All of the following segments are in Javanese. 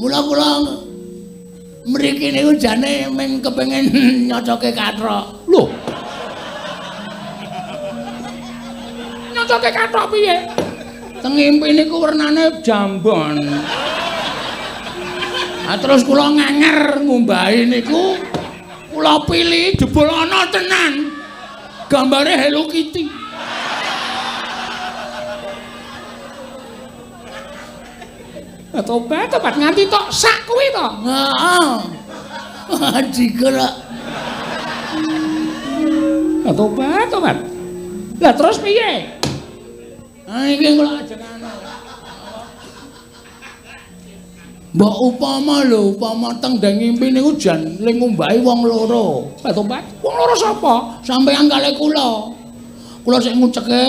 Mula kula mriki niku jane mung kepengin nyocoke kathok. Lho. Nyocoke kathok piye? Teng ngimpi niku wernane jambon. Ah terus kula ngenger ngumbahi niku kula pilih jebul ana tenan. Gambare Hello Kitty. Tobat, tobat nganti tok sak kuwi to. Heeh. Digerak. Tobat, tobat. Lah terus piye? Ah iki kula ajengane. Mbok upama lho, upama teng ndang ngimpi niku jan le ngumbahi wong loro. Tobat, wong loro sapa? Sampeyan kalih kula. Kula sik nguceke,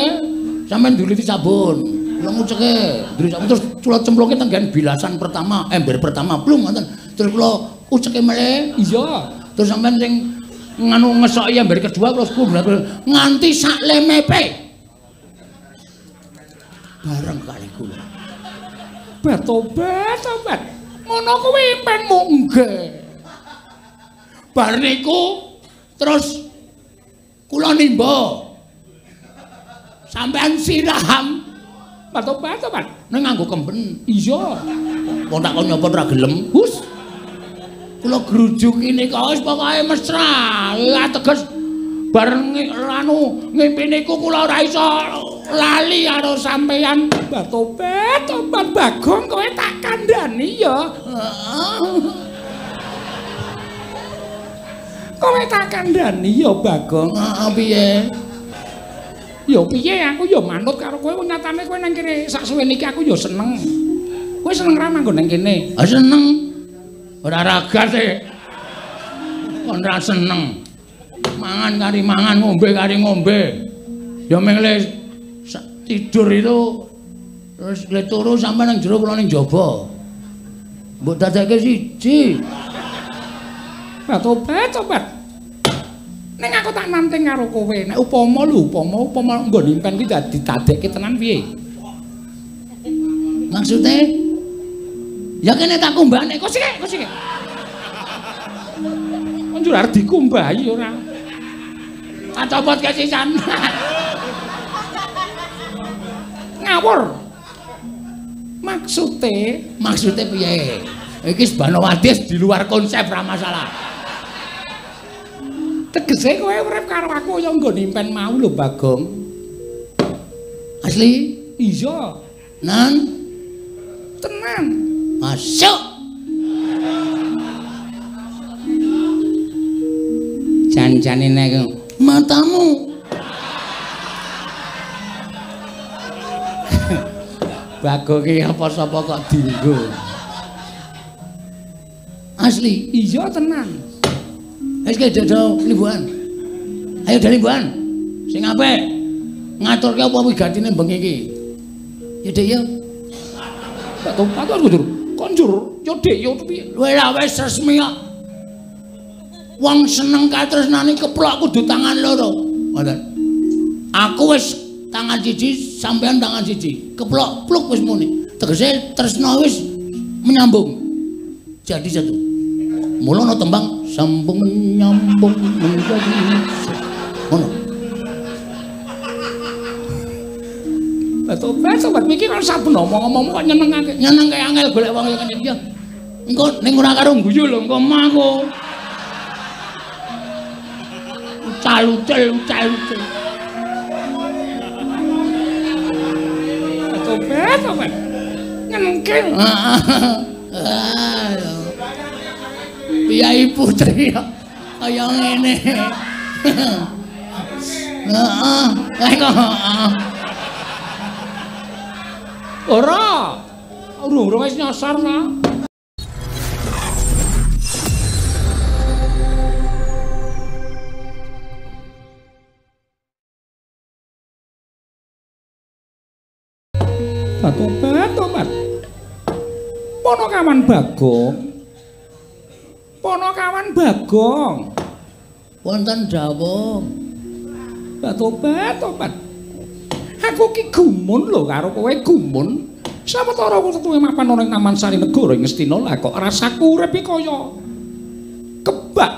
sampeyan nduliti sabun. Kula nguceke, nduliti sabun terus kula cemplungke teng nggen bilasan pertama, ember pertama, blung ngoten. Terus kula uceke melih, iya. Terus sampeyan sing nganu ngesoki ember kedua kula nganti sak lemepe. Bareng kalih kula. Tobat, tobat. Ngono kuwi impenmu nggih. Bar niku terus kula nimba. Sampeyan siram. Tobat, tobat. Ning nganggo kemben. Iya. Wong tak kon nyapa ora gelem. Hus. Kula grujuki nika wis pokoke mesra. Lah teges bar anu ngimpi niku kula ora iso lali karo sampeyan. Tobat, tobat Bagong kowe tak kandhani ya. Kowe tak kandhani ya Bagong. Heeh piye? Ya piye aku ya manut karo kowe wong nyatane kowe nang kene sak suwene iki aku ya seneng. Kowe seneng ra manggon nang kene? Ah seneng. Ora ragat e. Kon ra seneng. Mangan kari mangan, ngombe kari ngombe. Ya mung le tidur itu terus le turu sampe nang jero kula ning jaba. Mbok dadekke siji. Tobat, tobat. Ning aku tak nanting karo kowe. Nek upama lho, upama nggon impen kuwi didadekke tenan piye? Maksude? Ya kene tak kumbahne. Kok sik, kok sik. Kon njur arep dikumbahi ora? Tak copot kesisan. Ngawur. Maksude, maksude piye? Iki Banowati di luar konsep ra masalah. Tegese kowe urip karo aku ya nggon impen mau lho Bagong. Asli? Iya. Nan? Tenan. Masuk. Jan-jane nek matamu. Bagong ki apa sapa kok dinggo. Asli? Iya tenan. Wis ke dodo limbuhan. Ayo do limbuhan. Sing apik. Ngaturke apa wigatine bengi iki? Ya Dik ya. Tak tompat aku njur. Kon njur yo Dik yo piye? Kowe ra wis resmi kok. Wong seneng katresnane keplok kudu tangan loro. Ngoten. Aku wis tangan siji, sampean tangan siji. Keplok pluk wis muni. Tegese tresna wis menyambung. Jadi satu. Mula ana tembang sambung menyambung menjadi ngono. Tobat, tobat iki kan saben omong-omongmu kok nyenengake. Nyenengke angel golek wong kene iki. Engko ning ora karo guyu lho engko mah aku. Ucal-ucal, ucal-ucal. Tobat, tobat. Nyenengke. Heeh. Piyai putri kaya ngene. Heeh, kok. Ora. Urung-urung wis nyasar ta. Tobat, tobat. Ponokawan Bagong. Ponokawan Bagong. Wonten dawuh. Tobat, tobat. Aku ki gumun lho karo kowe gumun. Sawetara tuwe mapan ana ing Taman Sari Negara ing Ngastina lah kok rasaku urip iki kaya kebak.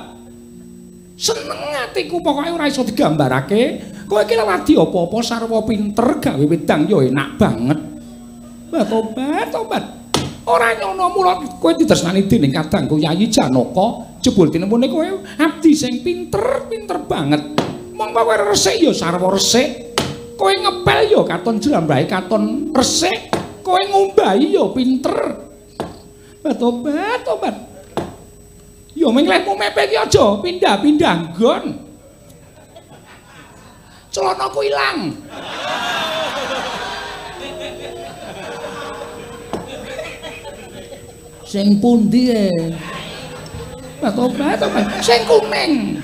Seneng atiku pokoke ora iso digambarake. Kowe iki lewati apa-apa sarwa pinter gawe wedang ya enak banget. Wah tobat tobat. Ora nyono mula kowe ditresnani dening kadangku Yayi Janaka, jebul tinemune kowe abdi sing pinter, pinter banget. Mongko kowe resik ya sarwa resik. Kowe ngepel ya katon jlambrahe katon resik. Kowe ngumbahi ya pinter. Wah tobat tobat. Ya ming lehmu mepe iki aja pindah-pindah nggon. Celanaku ilang. Sing pundi e? Tobat tobat. Sing kuning.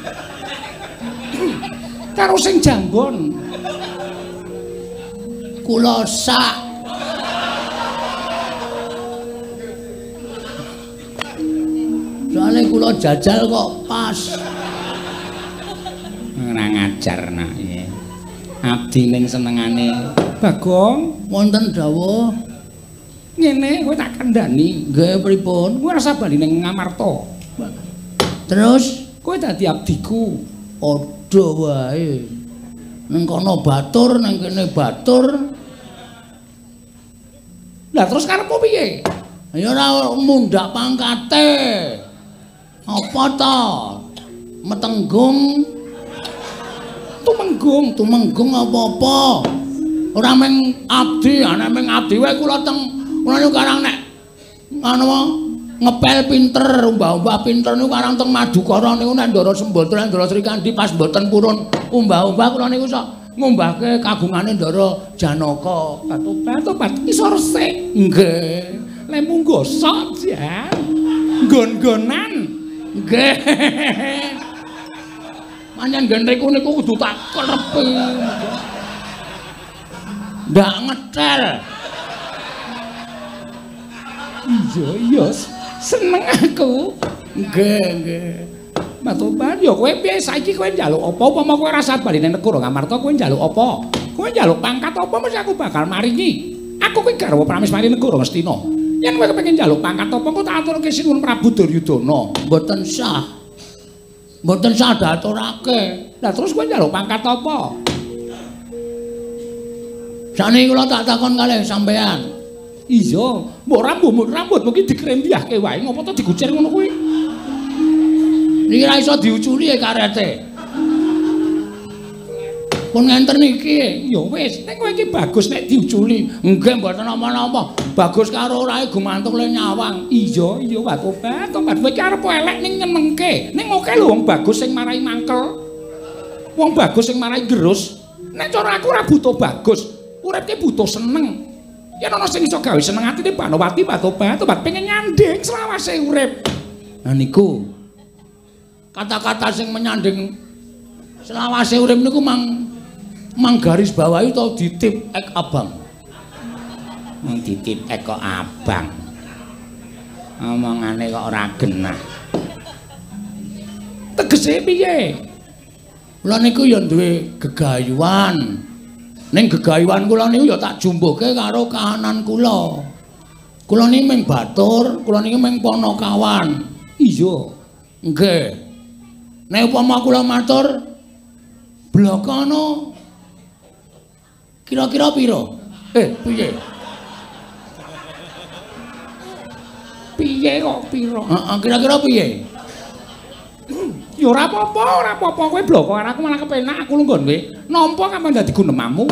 Karo sing janggon. Kula sak. Soale kula jajal kok pas. Ora ngajar nak iya. Abdi ning senengane Bagong wonten dawuh. Ngene kowe tak kandhani. Nggih pripun? Kowe rasa bali ning Ngamarta. Terus kowe dadi abdiku. Padha wae. Ning kono batur, ning kene batur. Lah terus karepmu piye? Ya ora mundhak pangkate. Apa ta? Metenggung tumenggung, tumenggung apa-apa. Ora mung abdi, ana mung abdi wae kula teng kula niku karang nek ngono ngepel pinter, umbah-umbah pinter niku karang teng Madukara niku nek Ndara Sembadra, Ndara Srikandhi pas mboten purun umbah-umbah kula niku sok ngumbahke kagungane Ndara Janaka. Tobat-tobat iso resik. Nggih. Lemu gosok jan. Nggon-nggonan. Nggih. Pancen gendriku niku kudu tak klerepi. Ndak ngetel. Iya, iya. Seneng aku. Nggih, nggih. Matoban ya kowe piye saiki kowe njaluk apa upama kowe ora sabar bali nang negara Ngamarta kowe njaluk apa? Kowe njaluk pangkat apa mesti aku bakal maringi. Aku kuwi garwa Prameswari negara Ngastina. Yen kowe kepengin njaluk pangkat apa engko tak aturke Sinuwun Prabu Duryudana. Mboten sah. Mboten sah diaturake. Lah terus kowe njaluk pangkat apa? Sakniki kula tak takon kalih sampean. Iya, mbok rambutmu ki dikrembyahke wae ngopo to digucir ngono kuwi? Niki ra iso diuculi karete. Pun ngenten niki, ya wis, nek kowe iki bagus nek diuculi. Nggih mboten napa-napa. Bagus karo orae gumantung le nyawang. Iya, iya watobat, tobat kowe iki arep elek ning nyenengke. Ning oke lho wong bagus sing marai mangkel. Wong bagus sing marai gerus. Nek cara aku ora butuh bagus, urip ki butuh seneng. Yen ana sing iso gawe seneng atine Banowati watobat, tobat pengen nyanding selawase urip. Nah niku kata-kata sing menyanding selawase urip niku mang garis bawahi utawa ditip ek abang. Mang ditip ek kok abang. Omongane kok ora genah. Tegese piye? Kula niku ya duwe gegayuhan. Ning gegayuhan kula niku ya tak jumbuhke karo kahanan kula. Kula niki ming batur, kula niki ming panakawan. Iya. Nggih. Nek upama kula matur blokana kira-kira pira? Piye? Piye kok pira? Heeh, kira-kira piye? Ya ora apa-apa, ora apa-apa kowe bloko karo aku malah kepenak aku lungguh kowe. Nampa kapan dadi gunemamu?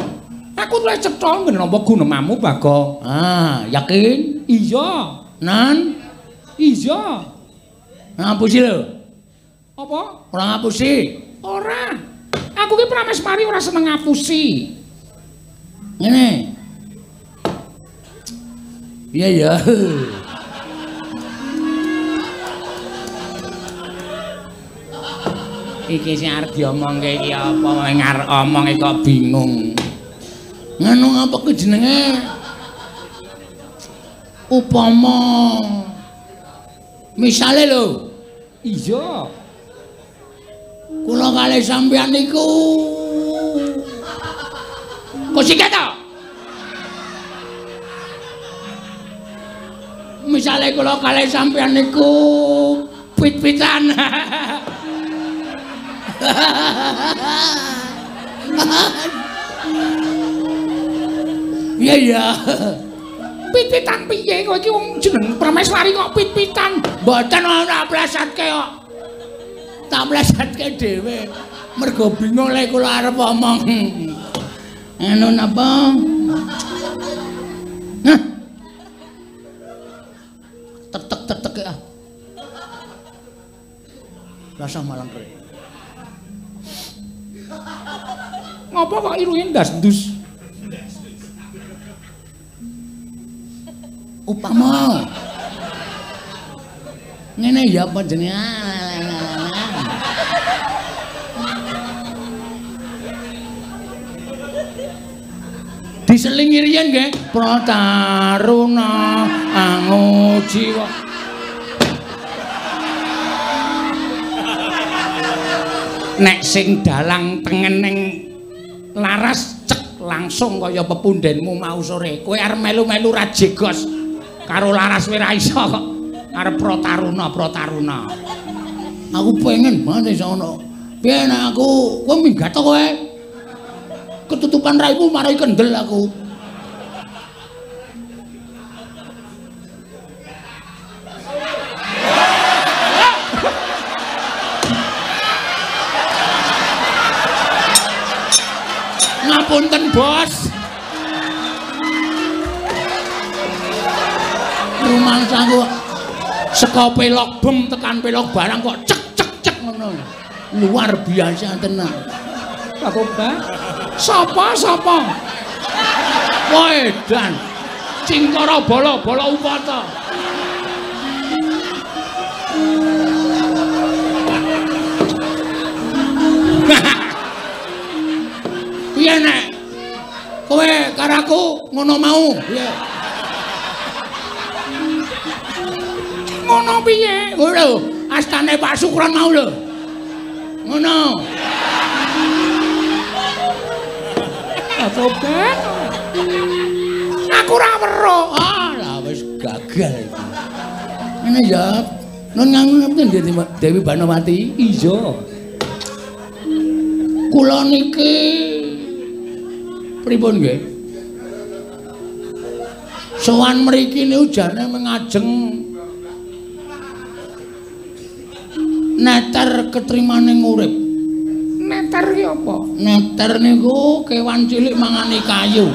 Aku luwih cetha nggen nampa gunemamu, Bagong. Ah, yakin? Iya. Nan? Iya. Ngapusi lho. Apa? Ora ngapusi? Ora. Aku ki Prameswari ora seneng ngapusi. Ngene. Iya ya. Iki sing arep diomongke iki apa ngarep omong kok bingung. Ngono apa ku jenenge? Upama misale lho. Iya. Kula kalih sampeyan niku kok sik to? Soale kula kalih sampeyan niku pit-pitan. Iya ya. Pit-pitan piye kowe iki wong jeneng Prameswari kok pit-pitan? Mboten ora plesatke kok. Tak plesatke dhewe. Mergo bingung lek kula arep omong. Anu napa? Nah. Tetek-tetek ah. Rasa malang kere. Ngopo kok irunge ndas-ndus? Upama ngene ya apa jenenge? Diselingi riyen nggih Prataruna Angujiwa. Nek sing dalang tengen ning laras cek langsung kaya pepundenmu mau sore. Kowe arep melu-melu rajegos karo laras kowe ra iso kok. Arep Prataruna Prataruna. Aku pengen banget iso ono. Piye nek aku kowe minggat to kowe? Ketutupan raimu marai kendel aku. Ngapunten, Bos. Rumangsaku saka pelok bem tekan pelok barang kok cek cek cek ngono. Luar biasa tenan. Pak. Sapa sapa? Wedan. Cingkara bala-bala upata. Piye nek kowe karo aku ngono mau? Piye? Ngono piye? Lho, astane Pak Sukron mau lho. Ngono. Tobat. Aku ora weruh. Ah, lah wis gagal iki. Ngene ya. Nun ngapunten Dewi Banowati. Iya. Kula niki pripun nggih? Sowan mriki niku jane mengajeng neter ketrimaning urip. Neter ki apa? Neter niku kewan cilik mangani kayu.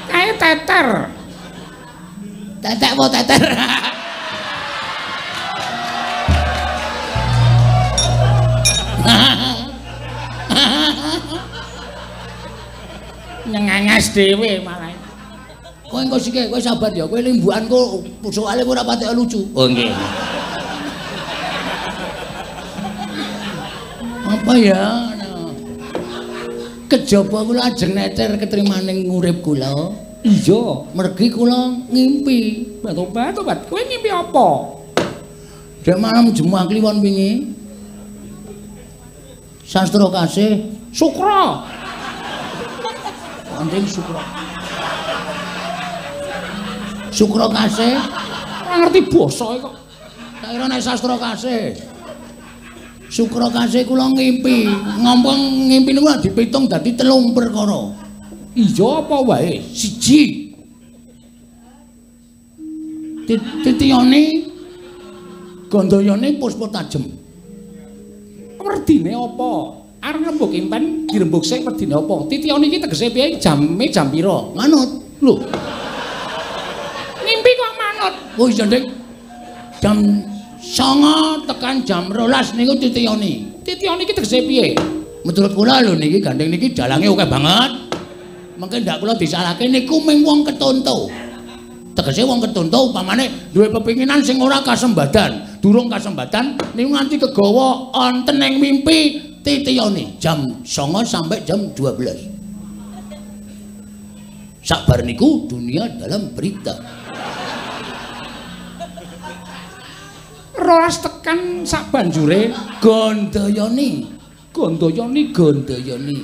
Kae teter. Tetek apa teter? Nyengenges dhewe malah. Kowe engko sike, kowe sabar ya, kowe limbukanku soalé kowe ora patek lucu. Oh nggih. Apa ya? Kejaba kula ajeng neter ketrimaning urip kula. Iya, mergi kula ngimpi. Tobat, tobat. Kowe ngimpi apa? Dek malam Jumat Kliwon wingi. Sastra kasih Sukra. Anjing Sukra. Sukra kasih. Ora ngerti basa kok. Tak kira nek sastra kasih. Sukra kasih kula ngimpi, ngomong ngimpi niku dipitung dadi 3 perkara. Iya apa wae? Siji. Titiyane Gandayane puspa tajem. Werdine apa? Arep rembug impen dirembug sik werdine apa? Titiyane iki tegese piye? Jame jam pira? Manut. Lho. Ngimpi kok manut? Oh iya, Dik. Jam 9 tekan jam 12 niku titiyane. Titiyane iki tegese piye? Menurut kula lho niki gandeng niki dalange akeh banget. Mengke ndak kula disalahke niku ming wong ketonto. Tegese wong ketonto upamane duwe pepinginan sing ora kasembadan, durung kasembadan niku nganti kegawa wonten ing mimpi titiyane jam 9 sampai jam 12. Sabar niku dunia dalam berita. 12 tekan sak banjure Gandayane, Gandayane, Gandayane.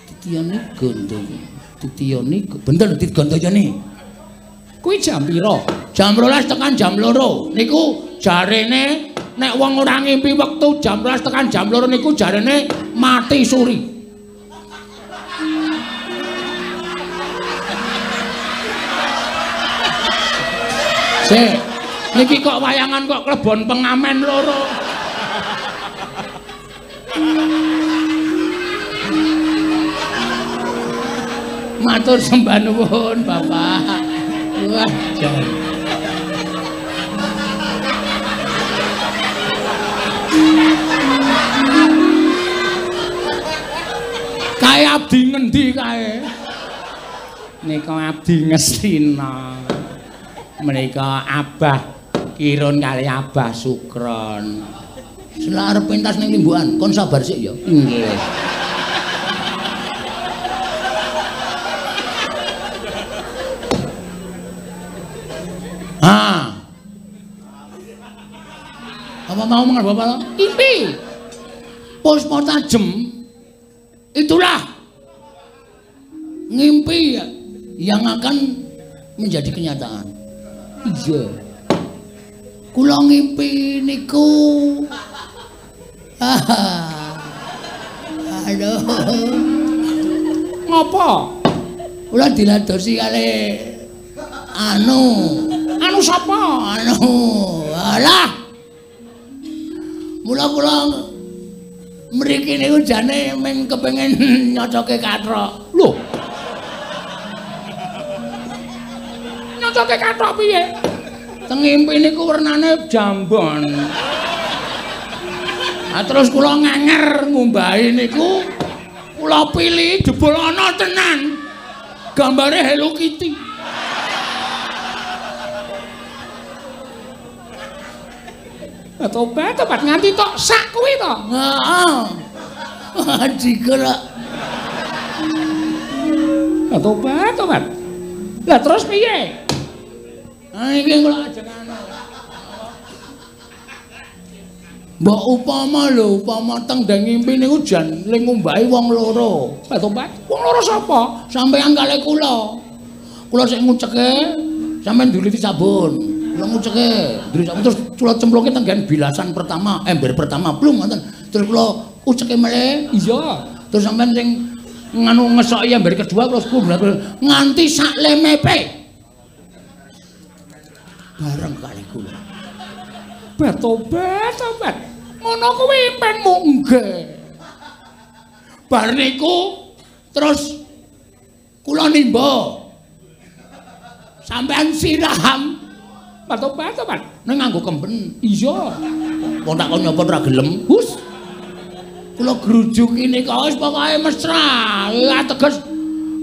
Titiyane Gandayane. Titiyane bener Gandayane. Kuwi jam pira? Jam 12 tekan jam 2. Niku jarene nek wong ora ngimpi wektu jam 12 tekan jam 2 niku jarene mati suri. Sik, niki kok wayangan kok klebon pengamen loro. Matur sembah nuwun, Bapak. Wah, jan. Kae abdi ngendi kae? Nika abdi Ngastina. Menika Abah Kirun kali Abah Sukron. Selak arep pentas ning Limbukan, kon sabar sik ya. Nggih. Ah. Apa mau mengen Bapak? Impi. Puspa tajem. Itulah ngimpi yang akan menjadi kenyataan. Iya. Kula ngimpi niku. Aduh. Ngopo? Kula diladosi kali anu. Anu sapa? Anu. Alah. Mula kula mriki niku jane mung kepengin nyocoke kathok. Lho. Nyocoke kathok piye? Teng ngimpi niku wernane jambon. Ah terus kula ngenger ngumbahi niku kula pilih jebul ana tenan. Gambare Hello Kitty. Tobat, tobat nganti tok sak kuwi to. Heeh. Digerak. Tobat, tobat. Lah terus piye? Ah iki kula ajengane. Mbok upama lho, upama teng ndang ngimpi niku jan ling ngumbahi wong loro. Tobat, wong loro sapa? Sampeyan kalih kula. Kula sik nguceke, sampeyan nduliti sabun. Kula nguceke, nduliti sabun terus kula cemplungke teng nggen bilasan pertama, ember pertama blung ngoten. Terus kula uceke melih. Iya. Terus sampeyan sing nganu ngesoki ember kedua kula sepuluh nganti sak lemepe. Bareng kalih kula. Tobat, tobat. Ngono kuwi impenmu? Nggih. Bar niku terus kula nimba. Sampeyan siram. Tobat, tobat. Ning nganggo kemben. Iya. Wong tak kon nyopot ra gelem. Hus. Kula grujuki nika wis pokoke mesra. Lah teges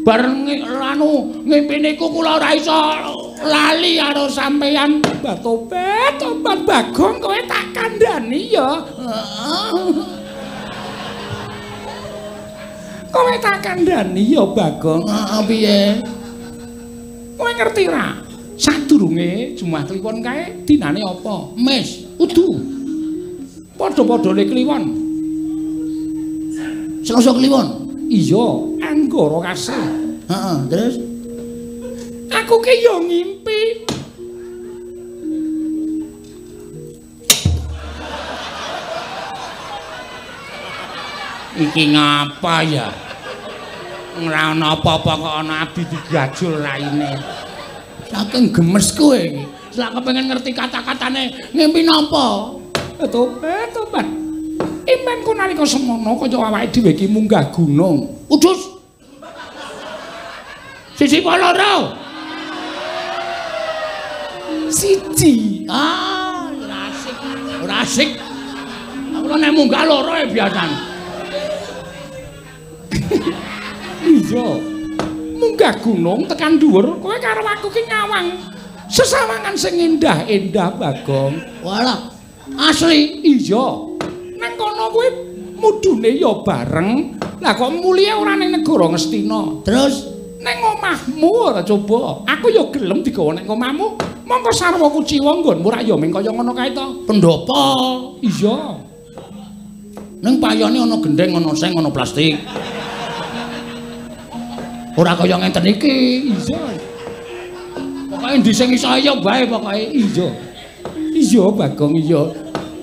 bareng anu ngimpi niku kula ora iso lali karo sampeyan. Tobat, tobat Bagong kowe tak kandhani ya. Kowe tak kandhani ya Bagong. Heeh piye? Kowe ngerti ra? Sadurunge Jumat Kliwon kae dinane apa? Mes. Udu. Padha-padhane Kliwon. Selasa Kliwon. Iya, Anggara Kasih. Heeh, terus aku ki yo ngimpi. Iki ngapa ya? Ora ana apa-apa kok ana abdi digajul raine. Saking gemes kowe iki. Selak kepengin ngerti kata-katane ngimpi napa? Tobat, tobat. Impenku nalika semono kaya awake dhewe iki munggah gunung. Udus. Siji apa loro? Siji. Ah, ora asik. Ora asik. Aku nek munggah loro e biasane. Iya. Munggah gunung tekan dhuwur, kowe karo aku ki nyawang sesawangan sing endah-endah Bagong. Walah, asli. Iya. Nang kono kuwi mudune ya bareng. Lah kok mulihe ora ning negara Ngastina. Terus ning omahmu ora coba. Aku ya gelem digawa ning omahmu. Mongko sarwa kuciwa nggonmu rak ya ming kaya ngono kae to. Pendopo. Iya. Ning payone ana gendheng, ana seng, ana plastik. Ora kaya ngenten iki. Iya. Pokoke Pokoke ndi sing iso ya bae pokoke. Iya. Iya Bagong iya.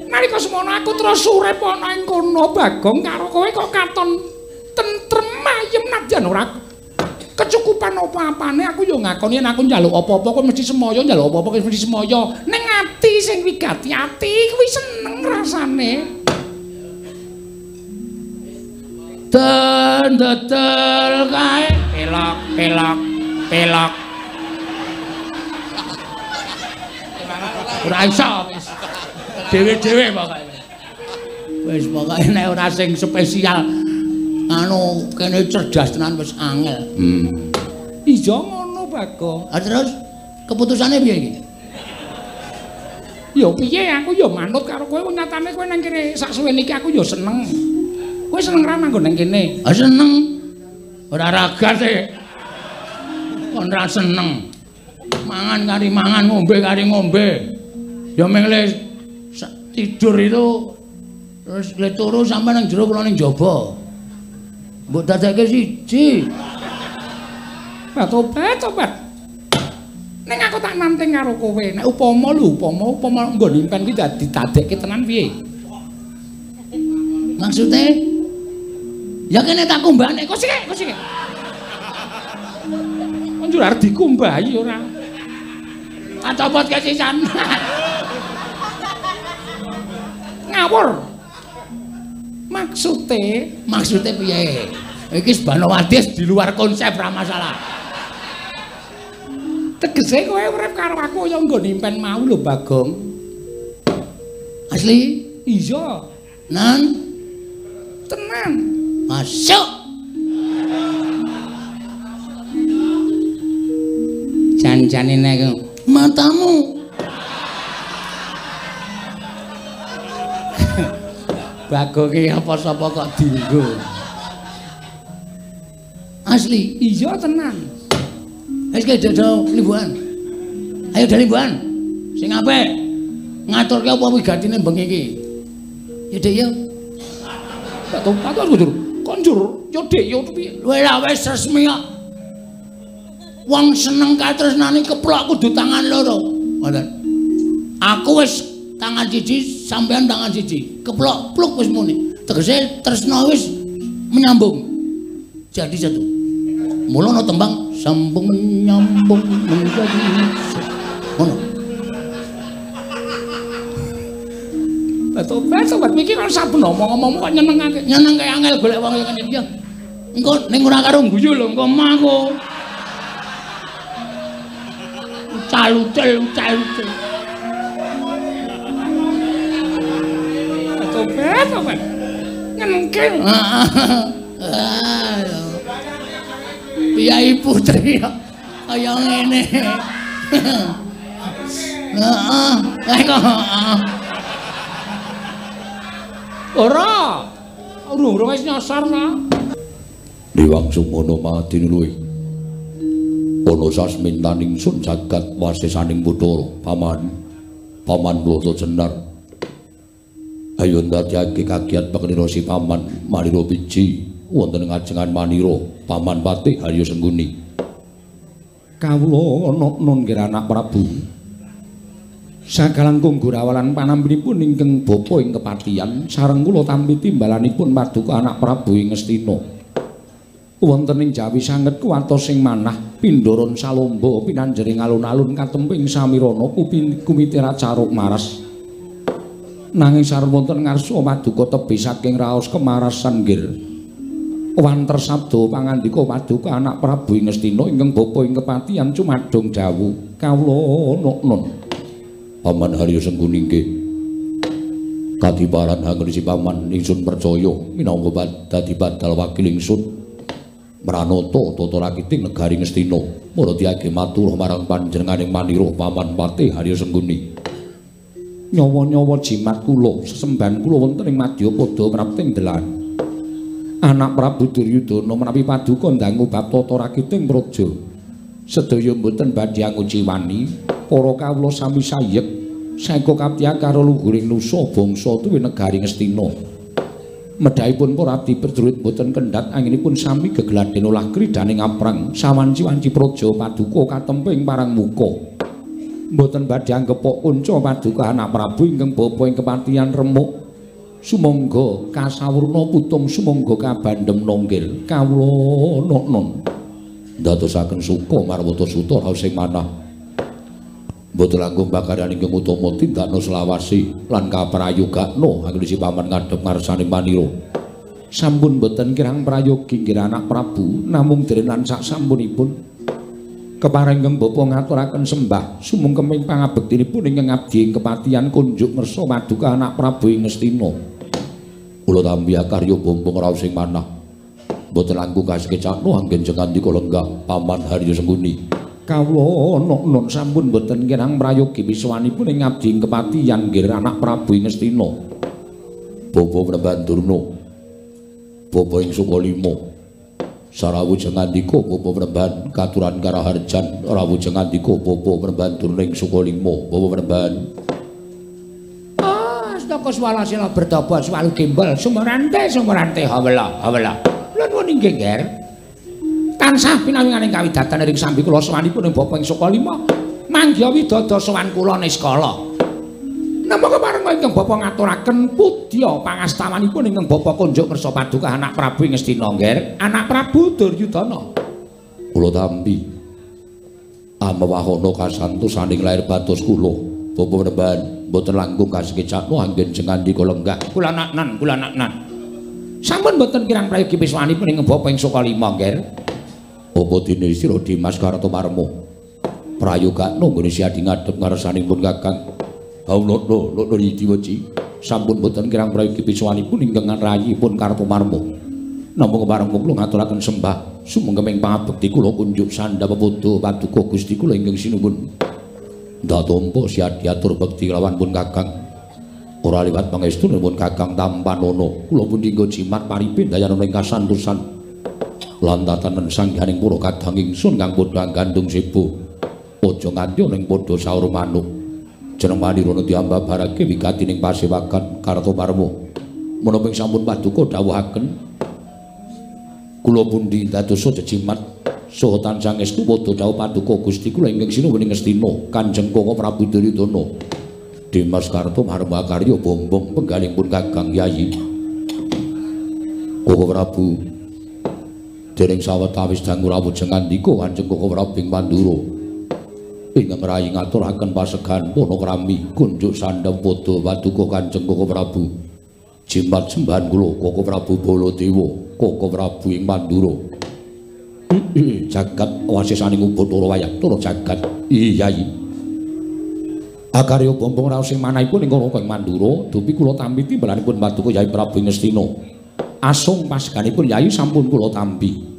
Nalika semono aku terus urip ana ing kono Bagong karo kowe kok katon tentrem ayem nadyan ora kecukupan apa-apane aku ya ngakoni yen aku njaluk apa-apa kowe mesti semaya, njaluk apa-apa kowe mesti semaya. Ning ati sing wigati ati kuwi seneng rasane. Den dedel kae pelok pelok pelok. Ora iso wis. Dewe-dewe pokoke. Wis pokoke nek ora sing spesial anu kene cerdas tenan wis angel. Iya ngono Bagong. Ah terus keputusane piye iki? Ya piye aku ya manut karo kowe wong nyatane kowe nang kene sak suwene iki aku ya seneng. Kowe seneng ra manggon nang kene? Ah seneng. Ora ragat e. Kon ra seneng. Mangan kari mangan, ngombe kari ngombe. Ya meng le tidur itu terus le turu sampe nang jero kula ning jaba. Mbok dadekke siji. Tobat, tobat. Ning aku tak nanting karo kowe. Nek upama lho, upama nggon impen kuwi dadi dadekke tenan piye? Maksude? Ya kene tak kumbahne. Kok sik, kok sik. Kon njur arep dikumbahi ora? Tak copot kesisan. Ngawur. Maksude, maksude piye? Iki Banowati di luar konsep ra masalah. Tegese kowe urip karo aku kaya nggon impen mau lho Bagong. Asli? Iya. Nan? Tenan. Masuk. Jan-jane nek matamu. Bagong ki apa sapa kok dienggo. Asli? Iya tenan. Wis ke dodo limbuhan. Ayo do limbuhan. Sing apik. Ngaturke apa wigatine bengi iki? Ya Dik ya. Tak topat aku njur. Kon njur ya Dik ya piye? Wis wis resmi kok. Wong seneng katresnane keplok kudu tangan loro. Ngoten. Aku wis tangan siji, sampean tangan siji. Keplok pluk wis muni. Tegese tresna wis menyambung. Jadi satu. Mula ana tembang sambung menyambung menjadi ngono. Tobat sobat iki kan saben omong-omong kok nyenengake. Nyenengke angel golek wong kene iki. Engko ning ora karo guyu lho engko mah aku. Ucal-ucal ucal-ucal. Tobat sobat. Nyenengke. Heeh. Piyai putri kaya ngene. Heeh, kok. Ora. Urung-urung wis nyasar ta. Dewang Sumono madinuluwi. Ana sasmintaning sun jagat wasesaning Bathara, Paman. Paman Blata Jenar. Ayo ndadekake kagiat pangenira si Paman Manira biji wonten ngajengan Manira, Paman Patih Harya Sengguni. Kawula ana nun nggih anak Prabu. Sakalangkung gurawalan panampinipun ingkang bapa ing kepatihan sareng kula tampi timbalanipun paduka anak Prabu ing Ngastina. Wonten ing Jawi sanget kuwatos sing manah pindharan salomba pinanjering alun-alun katemping samirana kumitira caruk maras. Nanging sareng wonten ngarsa paduka tebih saking raos kemarasan nggir. Wanter sabda pangandika paduka anak Prabu ing Ngastina ingkang bapa ing kepatihan cumadung dawuh kawula nun. Paman Harya Sengguni nggih. Kadiparan hangrisi paman ingsun percaya minangka dadi badal wakil ingsun mranata tata rakiting negari Ngastina. Mula diage matur marang panjenenganing Manira Paman Patih Harya Sengguni. Nyawa-nyawa jimat kula sesembahan kula wonten ing madyapada prapting delan. Anak Prabu Duryudana menawi paduka ndangu bab tata rakiting praja. Sedaya mboten badhe anguciwani para kawula sami sayek saeka kaptiyan karo luhuring nusa bangsa tuwi negari Ngastina. Medhahipun para abdi prajurit mboten kendhat anginipun sami gegladhen olah kridhaning aprang sawanci-wanci praja paduka katemping parang muka. Mboten badhe anggepok kunca paduka anak Prabu ingkang bapa ing kepatihan remuk. Sumangga kasawurna putung sumangga kabandhem nonggil kawula noknon. Ndadosaken suka marwata suta raos ing manah. Mboten langkung pakaryan ingkang utama tindakna selawase lan kaprayogakna anggone paman ngadhep ngarsane manira. Sampun boten kirang prayogi nggih anak Prabu namung dene lan sak sampunipun kepareng ingkang bapa ngaturaken sembah sumungkeming pangabektinipun ingkang abdi ing kepatihan kunjuk ngersa paduka anak Prabu ing Ngastina. Kula tampi akarya bombong raos ing manah. Mboten langkung kasekecakno anggen jengandika lenggah paman Harya Sengkuni. Kawula noknon sampun boten kirang prayogi misuwanipun ing abdi ing kepatihan nggih anak Prabu ing Ngastina. Bapa Panembahan Durna, bapa ing Sukalima, sarawuh jengandika bapa Panembahan katuran karaharjan rawuh jengandika bapa Panembahan Durna ing Sukalima, bapa Panembahan. Ah, astaka swalasila bertapa swalu gembel sumurante sumurante hawela hawela. Lha nuwun inggih, Nger. Tansah pinawinganing kawidatan ring sambi kula sowanipun ing bapa ing Sukalima manggiha widada sowan kula niskala. Nampa kepareng ingkang bapa ngaturaken pudya pangastawanipun ingkang bapa kunjuk ngersa paduka anak Prabu ing Ngastina, Nger. Anak Prabu Duryudana. Kula tampi amewahana kasantosaning lair batos kula. Bapa Panembahan mboten langkung kasekecakno anggen jengandika lenggah. Kula naknan, kula naknan. Sampun mboten kirang prayogi piswanipun ingkang bapa ing Sukalima, Nger. Apa dene sira Dimas Kartomarma prayogakno nggone siadi ngadhep ngarsanipun Kakang. Haulana lana diweci sampun boten kirang prayogi piswanipun ingkang rayipun Kartomarma. Nampa kepareng kula ngaturaken sembah sumangga pangabekti kula kunjuk sandha pepodo paduka Gusti kula ingkang sinuwun. Ndak tampa siadi atur bekti kelawan pun Kakang. Ora liwat pangestunipun Kakang tampanana. Kula pundi nggo jimat paripin dayanana ing kasantosan. Lan tatanen sangganing para kadang ingsun kang padha gandung sebo. Aja nganti ana ing padha saur manuk. Jeneng manirana diambabarake wigati ning pasewakan Kartomarma. Menapa ing sampun paduka dawuhaken kula pundi dadosa jejimat saha tansah ngestu padha dawuh paduka Gusti kula ingkang sinuwun ing Ngastina Kanjeng Kaka Prabu Duryudana. Dimas Kartomarma karya bombong penggalipun Kakang Yayi. Kaka Prabu dereng sawetawis dangu rawuh jengandika Kanjeng Kaka Prabu ing Mandura. Ingkang rayi ngaturaken pasegan panakrami kunjuk sandhang padha paduka Kanjeng Kaka Prabu. Jimat sembahan kula Kaka Prabu Baladewa, Kaka Prabu ing Mandura. Jagat wasisaning Ubathara Wayang jagat. Iya, Yayi. Akarya bombong raos ing manahipun ing Raka ing Mandura, dupi kula tampi timbalanipun paduka Yai Prabu ing Ngastina. Asung paseganipun Yayi sampun kula tampi.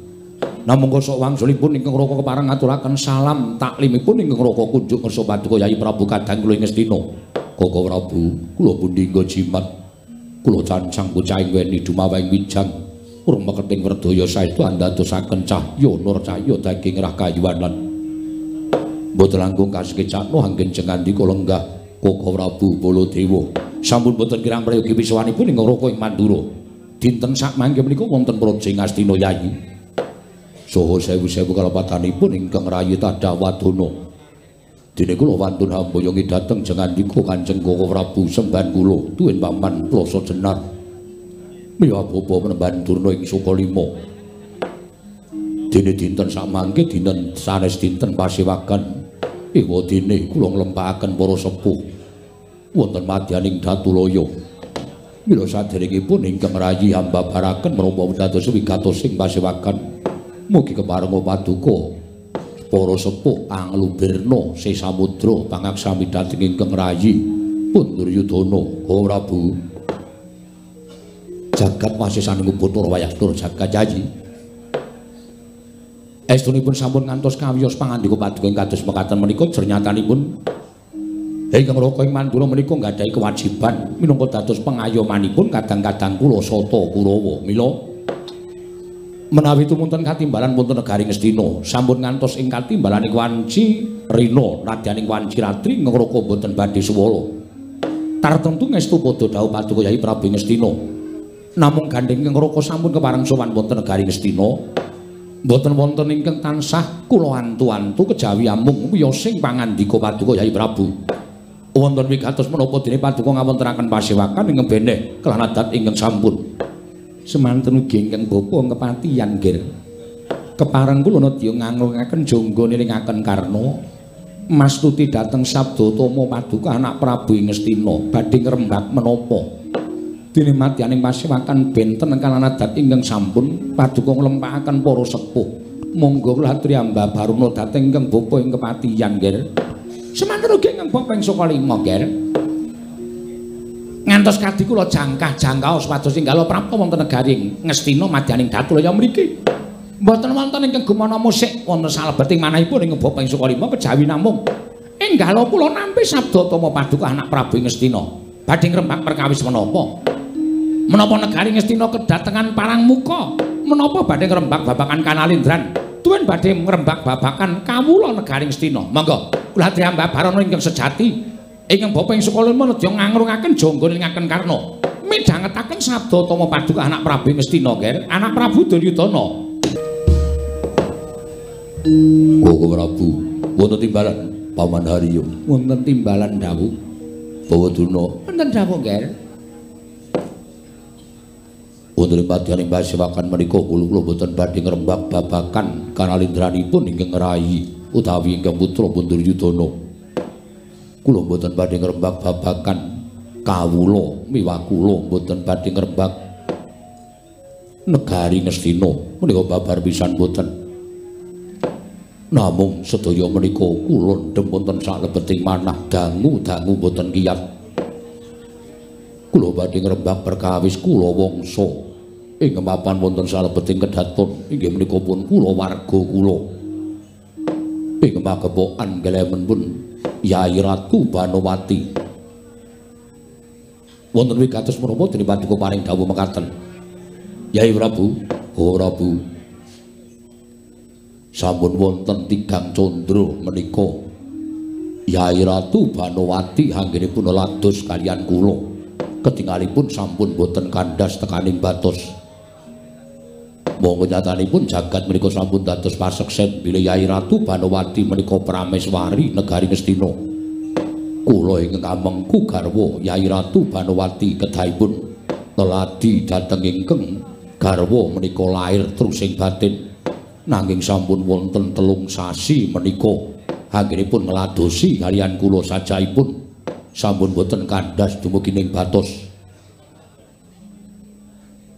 Namung kosok wangsulipun ingkang Raka kepareng ngaturaken salam taklimipun ingkang Raka kunjuk ngersa paduka Yai Prabu kadang kula ing Ngastina. Kaka Prabu, kula pundi nggo jimat. Kula cancang bocah ing weni dumawahing wijang. Urung meketing werdaya saestu andadosaken cahya nur cahya daging rahkayuwanan. Mboten langkung kasekecakno anggen jengandika lenggah Kaka Prabu Baladewa. Sampun boten kirang prayogi pisuwanipun ingkang Raka ing Mandura. Dinten sakmangke menika wonten praja ing Ngastina Yayi. Saha sewu-sewu kalepatanipun ingkang rayi tadah wadana. Dene kula wantun hamboyongi dhateng jengandika Kanjeng Kaka Prabu sembahan kula tuwin paman Plasa Jenar. Miya bapa Panembahan Durna ing Sukalima. Dene dinten sakmangke dinten sanes dinten pasewakan. Ewa dene kula nglempakaken para sepuh wonten madyaning Datulaya. Mila saderengipun ingkang rayi hambabaraken menapa dados wigatosing pasewakan. Mugi keparenga paduka para sepuh anglubirna sesamudra pangaksami dhateng ingkang rayi pun Duryudana. Kaka Prabu jagat wasisaning Ubathara Wayang jagat Yayi. Estunipun sampun ngantos kawiyos pangandika paduka ing kados mekaten menika jernyatanipun ingkang Raka ing Mandura menika nggadahi kewajiban minangka dados pengayomanipun kadang-kadang kula sata Kurawa. Mila menawi tumunten katimbalan wonten negari Ngastina sampun ngantos ing katimbalane wanci rina nadyaning wanci ratri ingkang Raka boten badhe suwala. Tartemtu ngestu padha dawuh paduka Yai Prabu Ngastina. Namung gandheng ingkang Raka sampun kepareng sowan wonten negari Ngastina. Mboten wonten ingkang tansah kula antu-antu kejawi amung wiyosing pangandika Paduka Yai Prabu. Wonten wigatos menapa dene Paduka ngawontenaken pasewakan ingkang beneh kelan adat ingkang sampun. Semanten ugi ingkang bapa kepatihan nggih. Kepareng kula nedya nganglungaken jangga nilingaken karna mastuti dhateng Sabdatama Paduka anak Prabu ing Ngastina badhe ngrembak menapa. Dene madyaning pasewakan benten kelan adat ingkang sampun Paduka nglempakaken para sepuh. Monggo kula aturi Amba Baruna dhateng ingkang bapa ing kepatihan nggih. Semanten ugi ingkang bapa ing Sukalima nggih. Ngantos kadi kula jangkah-jangkah supados inggala prapta wonten negari Ngastina madyaning Datulaya mriki. Mboten wonten ingkang gumana musik wonten salebeting manahipun ing bapa ing Sukalima kejawi namung enggala kula nampi Sabdatama Paduka anak Prabu ing Ngastina badhe ngrembak perkawis menapa. Menapa negari Ngastina kedatengan parang muka, menapa badhe ngrembak babakan Kanalindran, tuwin badhe ngrembak babakan kawula negari Ngastina. Monggo kula aturi Amba Barana ingkang sejati ingkang bapa ing Sukalima nedya ngangrungaken jangga nilingaken karna midhangetaken Sabdatama Paduka anak Prabu ing Ngastina nggih, anak Prabu Duryudana. Koko Prabu, wonten timbalan Paman Haryo, wonten timbalan dawuh. Bawa Durna, wonten dawuh nggih. Wonten madyaning pasewakan menika kula mboten badhe ngrembak babakan kanalindranipun ingkang ngrayi utawi ingkang putra pun Duryudana. Kula mboten badhe ngrembak babakan kawula miwah kula mboten badhe ngrembak negari Ngastina menika babar pisan mboten. Namung sedaya menika kula ndhem wonten salebeting manah dangu-dangu mboten kiyat. Kula badhe ngrembak perkawis kula wangsa ing mapan wonten salebeting kedaton inggih menika pun kula warga kula. Ing magepokan gelemen pun Yai Ratu Banowati. Wonten wigatos menapa dene Paduka paring dawuh mekaten. Yai Prabu, oh Prabu. Sampun wonten tigang candra menika Yai Ratu Banowati anggenipun lados kaliyan kula. Ketingalipun sampun boten kandhas tekaning batos. Monggo nyatanipun jagat menika sampun dados paseksen bilih Yai Ratu Banowati menika prameswari negari Ngastina. Kula ingkang amengku garwa Yai Ratu Banowati kedahipun neladi dhateng ingkang garwa menika lair trusing batin. Nanging sampun wonten 3 sasi menika anggenipun ngladosi kaliyan kula sajaipun sampun boten kandhas dumugi ning batos.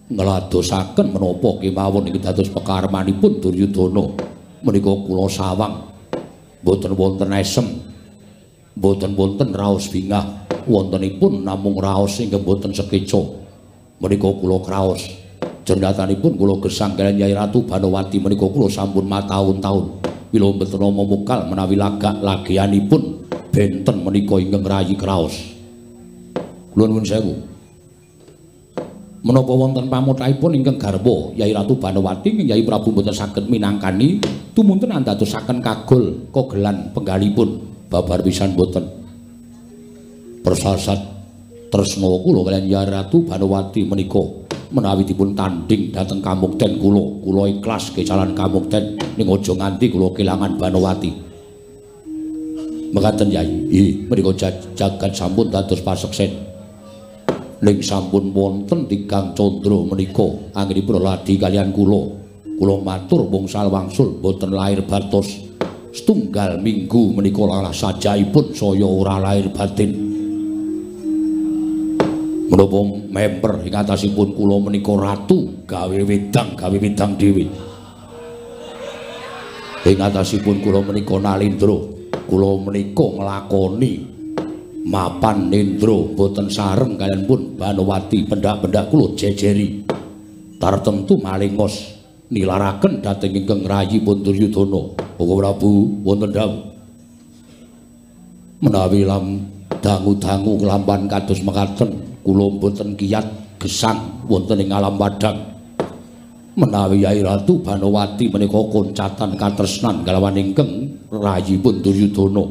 Ngladosaken menapa kemawon iki dados pekarmanipun Duryudana menika kula sawang boten wonten esem, boten wonten raos bingah, wontenipun namung raos ingkang boten sekeca. Menika kula kraos. Jendatanipun kula gesang kaliyan Yai Ratu Banowati menika kula sampun mataun-taun mila mboten nama mukal menawi lagak lagianipun benten menika ingkang rayi kraos. Kula nuwun sewu. Menapa wonten pamothahipun ingkang garwa Yai Ratu Banowati ing Yai Prabu mboten saged minangkani tumunten andadosaken kagol kogelan penggalipun babar pisan mboten. Persasat tresna kula kaliyan Yai Ratu Banowati menika menawi dipun tanding dhateng kamukten kula, kula ikhlas kecalan kamukten ning aja nganti kula kelangan Banowati. Mekaten Yai, nggih menika jagat sampun dados paseksen. Ning sampun wonten tigang candra menika anggenipun ladi kaliyan kula. Kula matur wungsal wangsul boten lair batos. Setunggal minggu menika lalah sajaipun saya ora lair batin. Menapa memper ing atasipun kula menika ratu gawe wedang dhewe. Ing atasipun kula menika nalindra, kula menika nglakoni mapan nendra boten sareng kaliyan pun Banowati pendak-pendak kula jejeri. Tartemtu malingos nilaraken dhateng ingkang rayi pun Duryudana. Bapak Prabu wonten dawuh. Menawi lam dangu-dangu kelampahan kados mekaten kula mboten kiyat gesang wonten ing alam padhang. Menawi Yai Ratu Banowati menika koncatan katresnan kalawan ingkang rayipun Duryudana,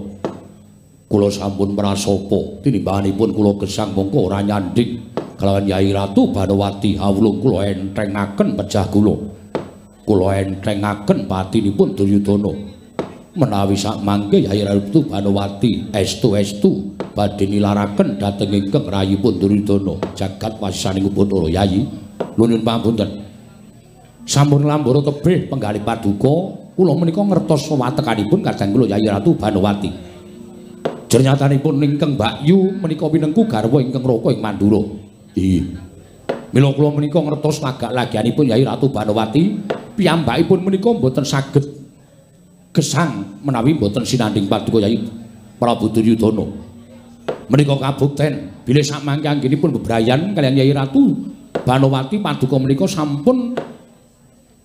kula sampun prasapa tinimbanganipun kula gesang mongko ora nyanding kalawan Yai Ratu Banowati awulung kula enthengaken pejah kula. Kula entengaken patinipun Duryudana. Menawi sakmangke Yai Ratu Banowati estu-estu badhe nilaraken dhateng ingkang rayipun Duryudana jagat wasisaning Bathara. Yai nuwun pangapunten. Sampun lambara tebih penggalih paduka kula menika ngertos wewatekanipun kadang kula Yai Ratu Banowati. Jernyatanipun ingkang Mbakyu menika pinengku garwa ingkang Raka ing Mandura. Inggih. Mila kula menika ngertos lagak-lagianipun Yai Ratu Banowati piyambakipun menika mboten saged gesang menawi mboten sinandhing paduka Yai Prabu Duryudana. Menika kabukten bilih sakmangke anggenipun bebrayan kaliyan Yai Ratu Banowati paduka menika sampun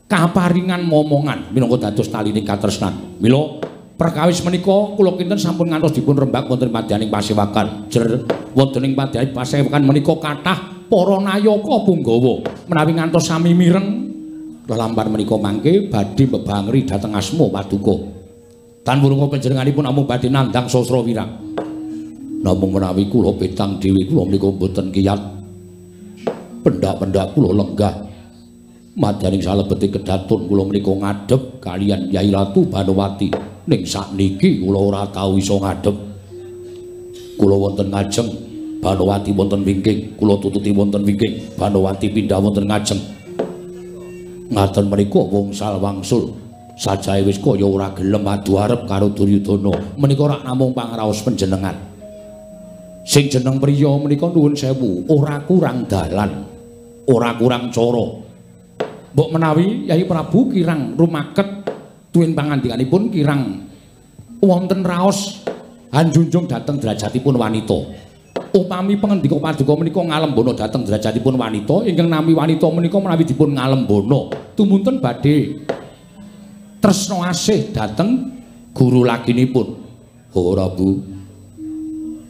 kaparingan momongan minangka dados talining katresnan. Mila perkawis menika kula kinten sampun ngantos dipun rembag wonten madyaning pasewakan. Jer wonten ing madyaning pasewakan menika kathah para nayaka punggawa menawi ngantos sami mireng lelampahan menika mangke badhe bebangri dhateng asma paduka. Tan wurunga panjenenganipun namung badhe nandhang sastra wirang. Namung menawi kula petang dhewe kula menika mboten kiyat. Pendak-pendak kula lenggah madyaning salebete kedaton kula menika ngadhep kaliyan Yai Ratu Banowati. Ning sakniki kula ora tau iso ngadhep. Kula wonten ngajeng, Banowati wonten wingking, kula tututi wonten wingking, Banowati pindah wonten ngajeng. Ngaten menika wongsal wangsul sajae wis kaya ora gelem adu arep karo Duryudana. Menika ora namung pangraos panjenengan. Sing jeneng priya menika nuwun sewu, ora kurang dalan, ora kurang cara. Mbok menawi Yai Prabu kirang rumaket tuwin pangandikanipun kirang wonten raos hanjunjung dhateng derajatipun wanita. Upami pangendika paduka menika ngalembana dhateng derajatipun wanita, ingkang nami wanita menika menawi dipun ngalembana tumunten badhe tresna asih dhateng guru laginipun. Ora Bu,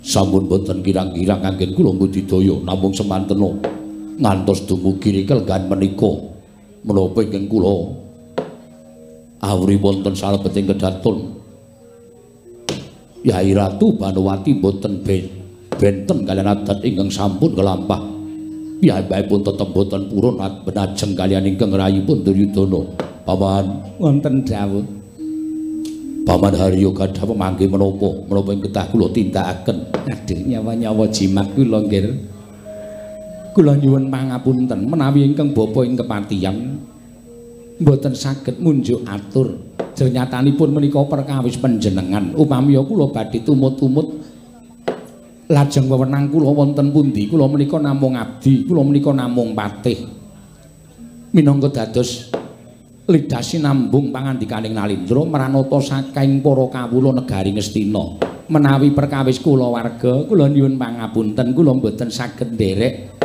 sampun boten kirang-kirang anggen kula mbudidaya namung semantena ngantos dumugi kelenggan menika menapa ingkang kula awri wonten salebeting kedaton Yai Ratu Banowati boten benten kaliyan adat ingkang sampun kelampah. Piyambakipun tetep boten purun benajeng kaliyan ingkang rayipun Duryudana. Paman wonten dawuh. Paman Haryo gadah pemanggih menapa? Menapa ing ketah kula tindakaken? Aduh, nyawa-nyawa jimat kula nggih. Kula nyuwun pangapunten menawi ingkang bapa ing kepatihan mboten saged munjuk atur. Jernyatanipun menika perkawis panjenengan. Upami kula badhe tumut-tumut lajeng wewenang kula wonten pundi? Kula menika namung abdi, kula menika namung patih. Minangka dados lidah sinambung pangandikaning Nalindra mranata saking para kawula negari Ngastina. Menawi perkawis kula warga, kula nyuwun pangapunten, kula mboten saged nderek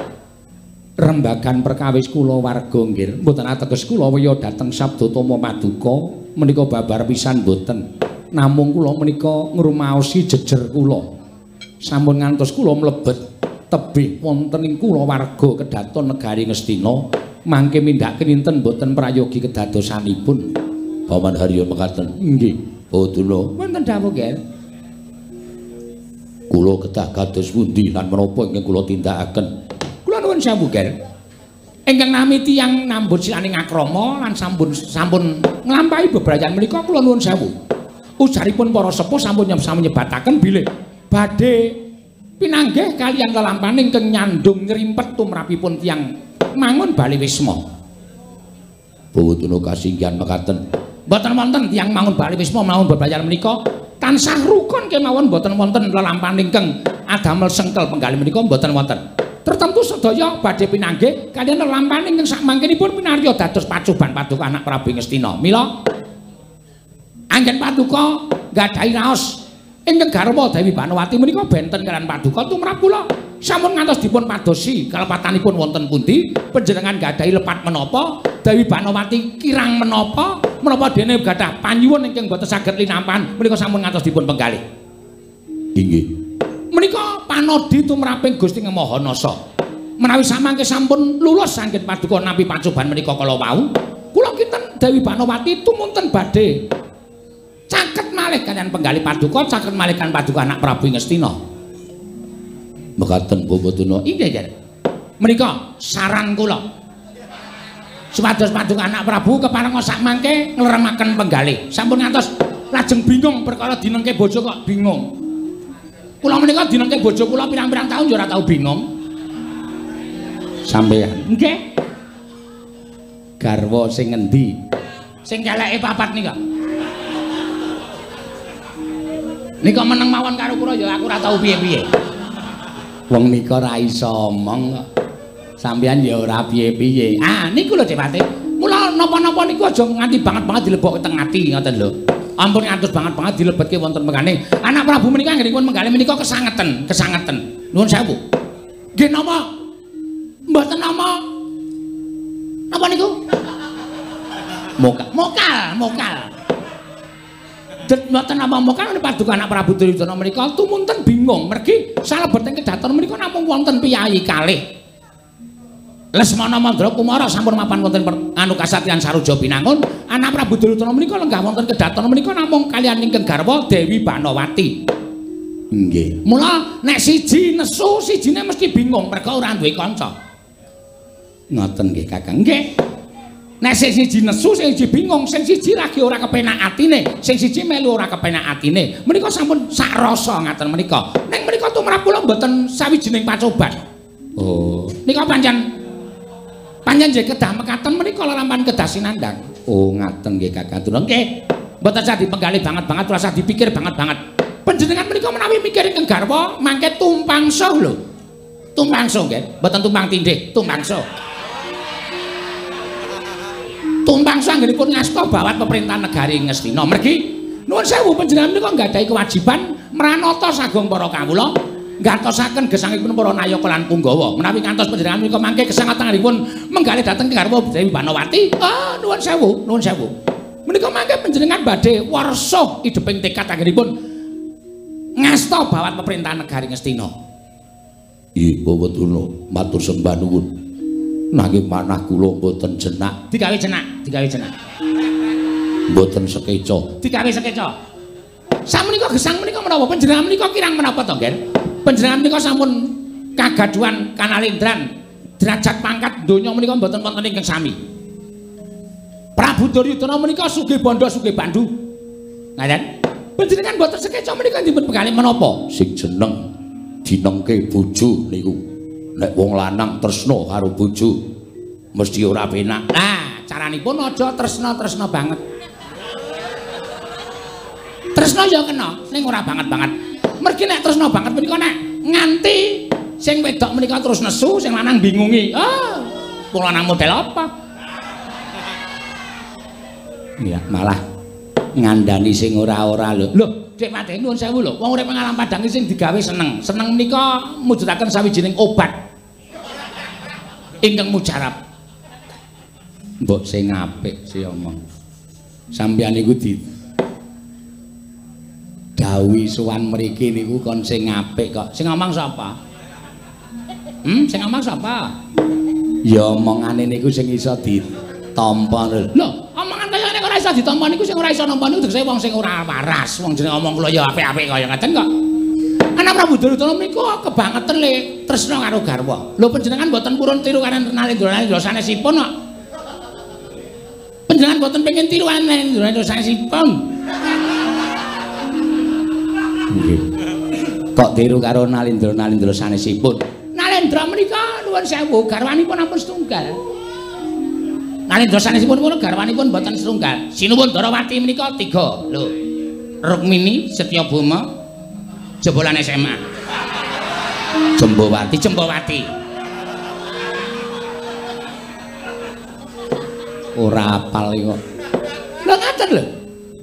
rembagan perkawis kula warga nggih. Mboten ateges kula weya dhateng Sabdatama Paduka menika babar pisan mboten. Namung kula menika ngrumaosi jejer kula. Sampun ngantos kula mlebet tebih wonten ing kulawarga kedaton negari Ngastina mangke mindhaken inten mboten prayogi kedadosanipun. Paman Haryo mekaten. Nggih. Boduna wonten dawuh nggih. Kula kedah kados pundi lan menapa ingkang kula tindakaken? Kula nuwun sewu nggih. Ingkang nami tiyang nambut silaning akrama lan sampun nglampahi bebrayan menika kula nuwun sewu. Ujaripun para sepuh sampun nyebataken bilih badhe pinanggih kaliyan lelampahan ingkang nyandung nyrimpet tumrapipun tiyang mangun bali wisma. Bawadana kasinggihan mekaten. Mboten wonten tiyang mangun bali wisma mangun bebrayan menika tansah rukun kemawon mboten wonten lelampahan ingkang adamel sengkel penggalih menika mboten wonten. Tertentu sedaya badhe pinanggih kaliyan lelampahan ingkang sakmangkenipun minarya dados pacoban paduka anak Prabu Ngastina. Mila anggen paduka nggadahi raos ingkang garwa Dewi Banowati menika benten kaliyan paduka tumrap kula sampun ngantos dipun padosi kalepatanipun wonten pundi panjenengan nggadahi lepat menapa Dewi Banowati kirang menapa menapa dene gadah panyuwun ingkang boten saged linampahan menika sampun ngantos dipun penggalih. Inggih. Menika panodi tumraping Gusti Maha Nasa. Menawi samangke sampun lulus anggen paduka nampi pacoban menika kala wau, kula kinten Dewi Banowati tumunten badhe caket malih kaliyan penggalih paduka, caket malih kan paduka anak Prabu Ngastina. Mekaten Bawadana. Inggih, nggih. Menika saran kula. Supados paduka anak Prabu keparenga sak mangke ngleremaken penggalih. Sampun ngantos lajeng bingung perkara dinengke bojo kok bingung. Kula menika dinengke bojo kula pirang-pirang taun ya ora tau bingung. Sampeyan. Nggih. Garwa sing ngendi? Sing keleke papat nika. Nika meneng mawon karo kula ya aku ora tau piye-piye. Wong nika ora iso omong kok. Sampeyan ya ora piye-piye. Ah niku lho Dewate. Mula napa-napa niku aja nganti banget-banget dilebokke teng ati ngoten lho. Ampun ngantos banget-banget dilebetke wonten mengane. Anak Prabu menika anggenipun menggalih menika kesangeten, kesangeten. Nuwun sewu. Nggih napa? Mboten napa? Napa niku? Mokal, mokal, mokal. Det mboten napa mokal paduka anak Prabu Duryudana menika tumunten bingung mergi salebeting kedaton menika namung wonten piyayi kalih. Lesmana Mandra Kumara sampun mapan wonten anu kasatriyan Saruja Binangun. Anak Prabu Duryudana menika lenggah wonten kedaton menika namung kaliyan ingkang garwa Dewi Banowati. Nggih. Mula nek siji nesu, sijine mesti bingung merga ora duwe kanca. Ngoten nggih Kakang. Nggih. Nek sing siji nesu, sing siji bingung, sing siji lagi ora kepenak atine, sing siji melu ora kepenak atine. Menika sampun sak rasa ngaten menika. Ning menika tumrap kula mboten sawijining pacoban. Oh. Nika pancen pancen nggih kedah mekaten menika lelampahan kedah sinandang. Oh, ngaten nggih Kakang. Nggih. Mboten usah dipenggalih banget-banget, ora usah dipikir banget-banget. Panjenengan menika menawi mikir ingkang garwa mangke tumpang soh lho. Tumpang soh nggih, mboten tumpang tindih, tumpang soh. Tumpang soh anggenipun ngasta bawat pemerintahan negari Ngastina. Mergi nuwun sewu panjenengan menika nggadahi kewajiban mranata sagung para kawula, nggantosaken gesangipun para nayaka lan punggawa. Menawi ngantos panjenengan menika mangke kesangatanipun menggalih dhateng garwa Dewi Banowati, ah nuwun sewu, nuwun sewu. Menika mangke panjenengan badhe warsa ideping tekad anggenipun ngasta bawat pemerintahan negari Ngastina. Iya, Bawaduna, matur sembah nuwun. Nanging manah kula mboten jenak. Digawe jenak, digawe jenak. Mboten sekeca. Digawe sekeca. Sakmenika gesang menika menapa panjenengan menika kirang menapa to, Ngger? Panjenengan menika sampun kagaduhan kanalendran derajat pangkat donya menika mboten wonten ingkang sami. Prabu Duryudana menika sugih bandha sugih bandu. Ngaten? Panjenengan mboten sekeca menika dipun penggalih menapa? Sing jeneng dinengke bojo niku. Nek wong lanang tresna karo bojo mesti ora penak. Lah, caranipun aja tresna-tresna banget. Tresna ya kena, ning ora banget-banget. Mergi nek tresna banget menika nek nganti sing wedok menika terus nesu, sing lanang bingungi. Ah, wong lanang model apa? Iya, malah ngandani sing ora-ora lho. Lho, Dik Mate nuwun sewu lho. Wong urip ngalam padang sing digawe seneng. Seneng menika mujudaken sawijining obat ingkang mujarab. Mbok sing apik sih omong. Sampeyan niku di dawuhi sowan mriki niku kon sing apik kok. Sing ngomong sapa? Sing ngomong sapa? Ya omongane niku sing iso ditampa lho. Lho, omongan kaya nek ora iso ditampa niku sing ora iso nampa niku tegese wong sing ora waras. Wong jenenge omong kula ya apik-apik kaya ngaten kok. Anak Prabu Duryudana menika kebangeten le tresna karo garwa. Lho panjenengan mboten purun tiru karo Nalendra sanesipun kok. Panjenengan mboten pengin tiru karo Nalendra sanesipun. Nggih. Kok tiru karo Nalendra sanesipun? Nalendra menika nuwun sewu garwanipun ampun setunggal. Nalendra sanesipun kula garwanipun mboten setunggal. Sinuwun Darawati menika 3 lho. Rukmini Setyabama jebolan SMA. Jembowati, Jembowati. Ora apal kok. Lho ngaten lho.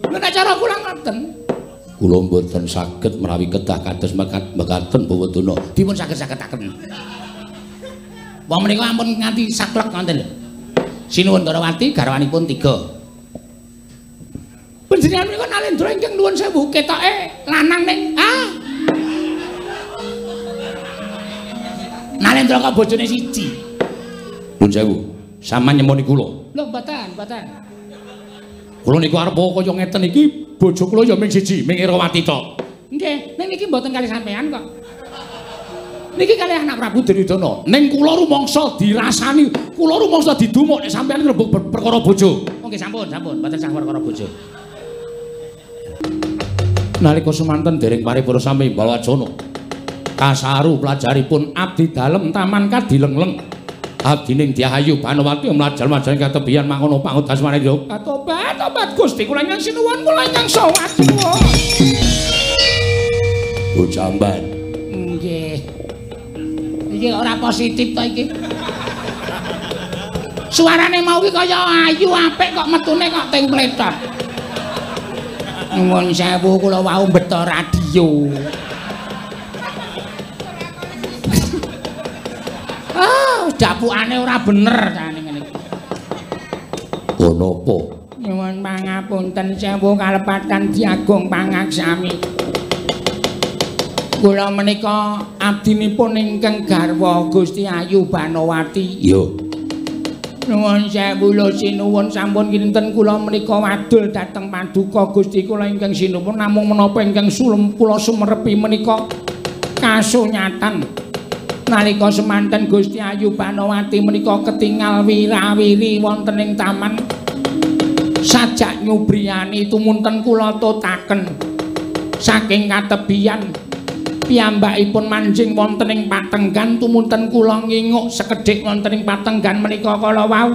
Lho nek cara kula ngaten. Kula mboten saged menawi kedah kados mekaten Bawaduna. Dipun saged-sagetaken. Wong menika ampun nganti saklek ngoten lho. Sinuwun Darawati garwanipun 3. Panjenengan menika Nalendra ingkang nuwun sewu ketoke lanang ning ah. Nalendra kok bojone siji. Nuwun sewu, sampeyan nyemoni kula. Lho mboten, mboten. Kula niku arep kaya ngeten iki bojo kula ya ming siji, ming Irawati tok. Nggih, ning niki mboten kali sampean kok. Niki kalih anak Prabu Duryudana. Ning kula rumangsa dirasani, kula rumangsa didumuk nek sampeyan ngrembug perkara bojo. Nggih sampun, sampun, mboten sah perkara bojo. Nalika semanten dereng paripurna sami Balwajana. Kasaru pelajaripun abdi dalem taman kadilengleng. Abdining Dyah Ayu Banowati mlajal-mlajal katebian mangono pangudas marang tobat tobat Gusti kula ingkang sinuwun kula ingkang sowan sinuwun. Bocamban. Nggih. Iki ora positif to iki. Suarane mau iki kaya ayu apik kok metune kok teng pletot. Nuwun sewu kula wau beto radio. Ah, dapukane ora bener jane ngene iki. Ono apa? Nyuwun pangapunten sewu kalepatan Diagung pangaksami. Kula menika abdinipun ingkang garwa Gusti Ayu Banowati. Iya. Nuwun sewu lho sinuwun sampun kinten kula menika wadul dhateng paduka Gusti kula ingkang sinuwun namung menapa ingkang sulem kula sumerepi menika kasunyatan. Nalika semanten Gusti Ayu Banowati menika ketingal wirawiri wonten ing taman sajak nyubriyani tumunten kula totaken saking katebian piyambakipun manjing wonten ing patenggan tumunten kula nginguk sekedhik wonten ing patenggan menika kala wau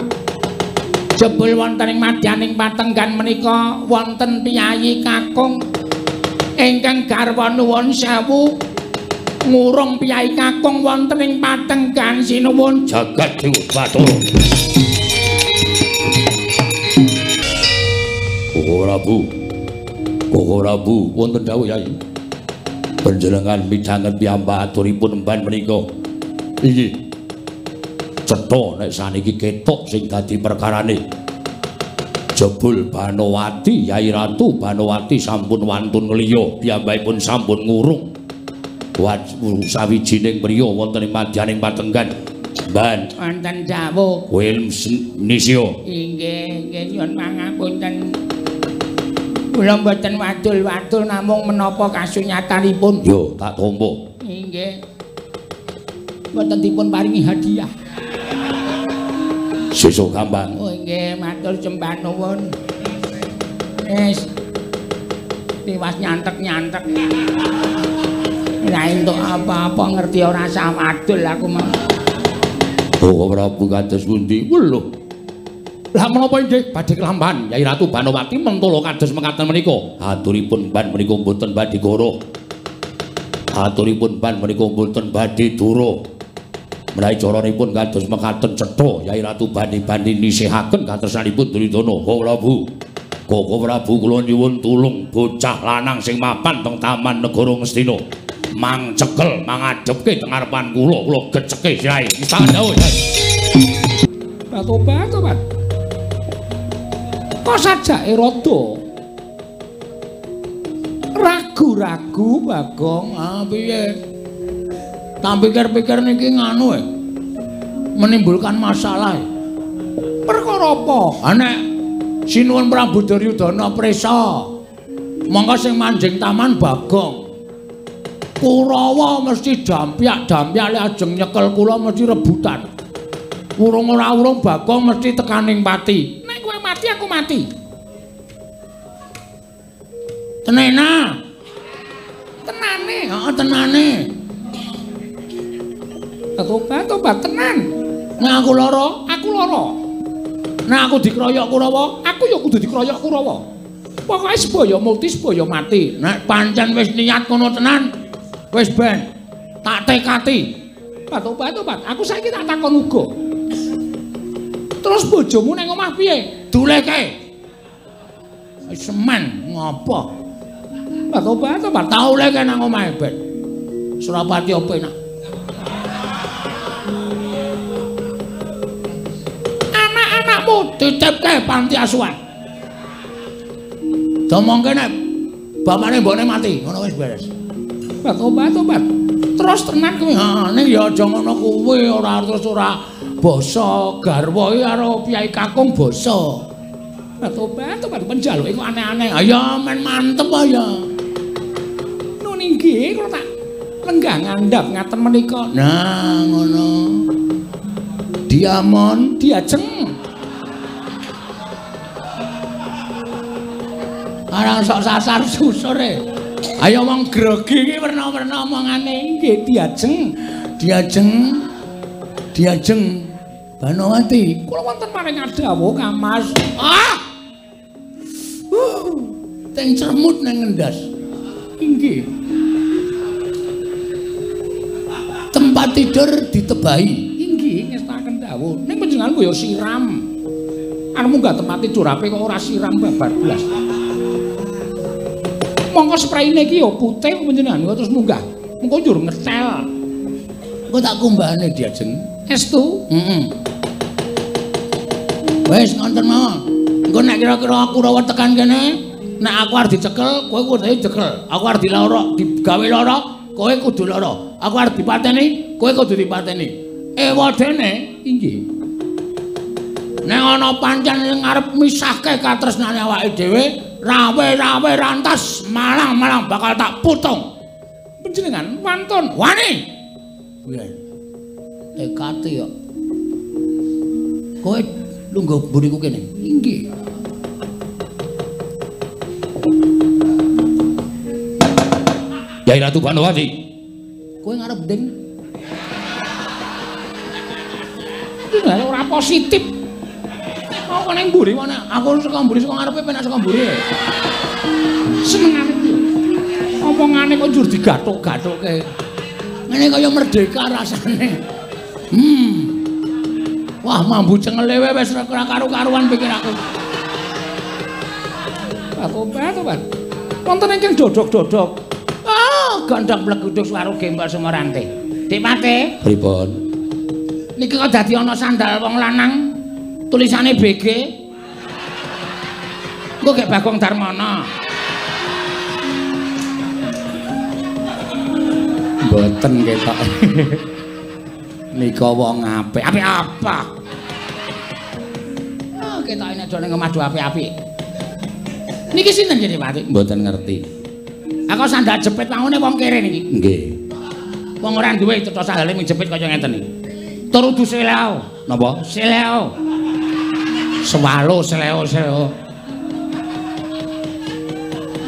jebul wonten ing madyaning patenggan menika wonten piyayi kakung ingkang garwa nuwun sewu ngurung piyayi kakung wonten ing patenggan sinuwun jagat dewa batara. Koko Prabu, Koko Prabu wonten dawuh Yai. Panjenengan midhanget piyambak aturipun emban menika. Inggih. Cetha nek saniki ketok sing dadi perkarane. Jebul Banowati, Yai Ratu Banowati sampun wantun ngliya, piyambakipun sampun ngurung sawijining priya wonten ing madyaning patenggan. Mban wonten dawuh. Kowe nisya. Inggih, inggih nyuwun pangapunten. Kula mboten wadul-wadul namung menapa kasunyatanipun. Yo, tak tampa. Inggih. Mboten dipun paringi hadiah. Sesuk gampang. Oh inggih, matur sembah nuwun. Wis. Tiwas nyantek-nyantek. Ora entuk apa-apa ngerti ora sah wadul aku mau. Oh Prabu kados pundi? Lho. Lah menapa inggih badhe kelampahan Yai Ratu Banowati mentolo kados mekaten menika. Aturipun ban menika mboten badhe goro. Aturipun ban menika mboten badhe dura. Menawi caranipun kados mekaten cetha Yai Ratu bani-bani nisihaken katresnanipun Duryudana. Koko Prabu. Koko Prabu kula nyuwun tulung bocah lanang sing mapan teng Taman Negara Ngastina. Mang cekel, mangadhepke teng ngarepan kula, kula geceke sirahe. Wis dawuh, Yai. Tobat, tobat. Kok sajake rada ragu-ragu Bagong. Ah piye? Tak pikir-pikir niki nganu menimbulkan masalah. Perkara apa? Ha nek Sinuwun Prabu Duryudana prisa, mongko sing manjing taman Bagong. Kurawa mesti dampyak-dampyak lek ajeng nyekel kula mesti rebutan. Urung ora urung Bagong mesti tekaning pati. Nek kowe mati aku mati. Tenena. Tenane, heeh tenane. Tobat tobat tenan. Nek aku lara, aku lara. Nek aku dikroyok Kurawa, aku ya kudu dikroyok Kurawa. Pokoke sebaya multi sebaya mati. Nek pancen wis niat ngono tenan, wis ben tak tekati. Tobat tobat, aku saiki tak takon uga. Terus bojomu nang omah piye? Duleke. Wis semen ngopo? Tobat tobat, tau leke nang omahe ben. Surapati opo enak. Anak-anakmu titipke panti asuhan. Domongke nek bapakne mbokne mati, ngono wis beres. Tobat tobat. Terus tenan kuwi. Ha, ning ya aja ngono kuwi, ora terus ora basa garwa iki karo piyai kakung basa. Tobat tobat penjaluke kok aneh-aneh. Ha ya men mantep ya. Nun inggih kula tak Lenggah ngandhap ngaten menika. Nah, ngono. Diamon diajeng. Arang sok sasar susure. Ayo wong grogi iki werna-werna omongane. Nggih, diajeng. Diajeng. Diajeng Banowati. Kula wonten paring dawuh Kamas. Ah. Teng cermut nang ngendas. Inggih. Tempat tidur ditebahi. Inggih, ngestaken dawuh. Ning panjenengan ya siram. Anu munggah tempat tidur ape kok ora siram babar blas. Mongko spraine iki ya putih panjenengan terus munggah. Mengko njur ngetel. Engko tak kumbahane diajeng. Estu? Heeh. Wis ngonten mawon. Engko nek kira-kira aku rawa tekan kene, nek aku arep dicekel, kowe kudu dicekel. Aku arep dilorok, digawe lara, kowe kudu lara. Aku arep dipateni, kowe kudu dipateni. Ewadene inggih. Nek ana pancen sing arep misahke katresnane awake dhewe, rawe-rawe rantas malang-malang bakal tak putung. Panjenengan wantun wani. Piye? Tekate yo. Kowe lungguh mburiku kene. Inggih. Yai Ratu Banowati. Kowe ngarep ding. Iki ora positif. Aku ning mburi mana? Aku saka mburi saka ngarepe penak saka mburi. Senengane piye? Omongane kok njur digathuk-gathukke. Ngene kaya merdeka rasane. Wah, mambu cengele wis ora karu-karuan pikir aku. Tobat-tobat. Wonten ingkang dodok-dodok. Ah, gondhong bleguduk suwaru gembol sumorante. Dik Pate, pripun? Niki kok dadi ana sandal wong lanang tulisane BG. Engko gek Bagong Darmana. Mboten ketok. Nika wong apik. Apik apa? Oh, ketoke nek do ning omah do apik-apik. Niki sinten nggih, Pak? Mboten ngerti. Aku sandal jepit wangune wong kere niki. Nggih. Wong ora duwe cetha sandale mung jepit kaya ngeten iki. Tur udu seleo. Napa? Seleo. Swalo seleo seleo.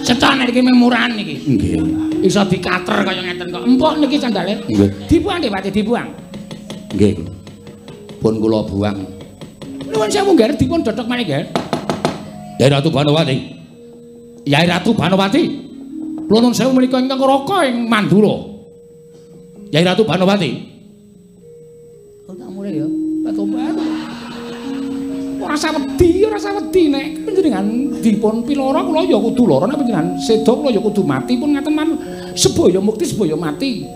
Cetha nek iki mung murahan niki. Nggih. Iso dikater kaya ngeten kok. Empuk niki sandale. Nggih. Dibuang nggih, Pak, dibuang. Nggih. Pun kula buang. Nuwun sewu nggih, dipun dodok malih nggih. Yai Ratu Banowati. Yai Ratu Banowati. Kula nuwun sewu menika ingkang raka ing Mandura. Yai Ratu Banowati. Oh, tak mulih ya. Tobat. Ora usah wedi, ora usah wedi nek panjenengan dipun piloro kula ya kudu lara, nek panjenengan seda kula ya kudu mati pun ngaten man sebaya mukti sebaya mati.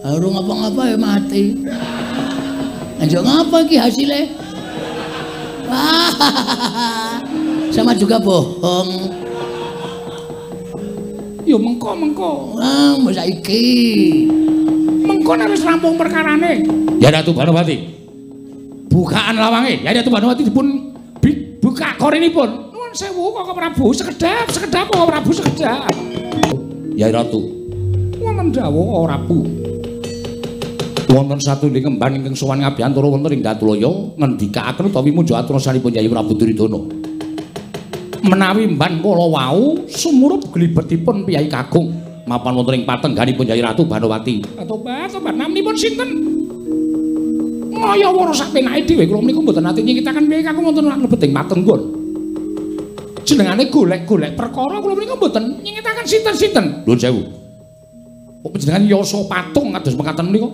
Urung ngapa-ngapa ya mati. Anjuk ngapa iki hasile? Sama juga bohong. Ya mengko-mengko. Ah, mbok saiki. Mengko nek wis rampung perkarane. Yai Ratu Banowati. Bukaan lawange. Yai Ratu Banowati dipun buka korinipun. Nuwun sewu Koko Prabu, sekedap, sekedap Koko Prabu sekedap. Yai Ratu. Wonten dawuh Koko Prabu. Wonten satunggaling kembang ingkang sowan ngabiyantara wonten ing Datulaya ngendikaaken utawi munjuk atrasanipun Yai Prabu Duryudana. Menawi mban kala wau sumurup glibetipun piyai kakung mapan wonten ing patengganipun Yai Ratu Banowati. Tobat, tobat naminipun sinten? Ngaya wara sak penake dhewe kula menika mboten nate nyingkitaken piyai kakung wonten mlebet ing patenggon. Jenengane golek-golek perkara kula menika mboten nyingkitaken sinten-sinten. Nuwun sewu. Kok panjenengan yasa patung kados mekaten menika?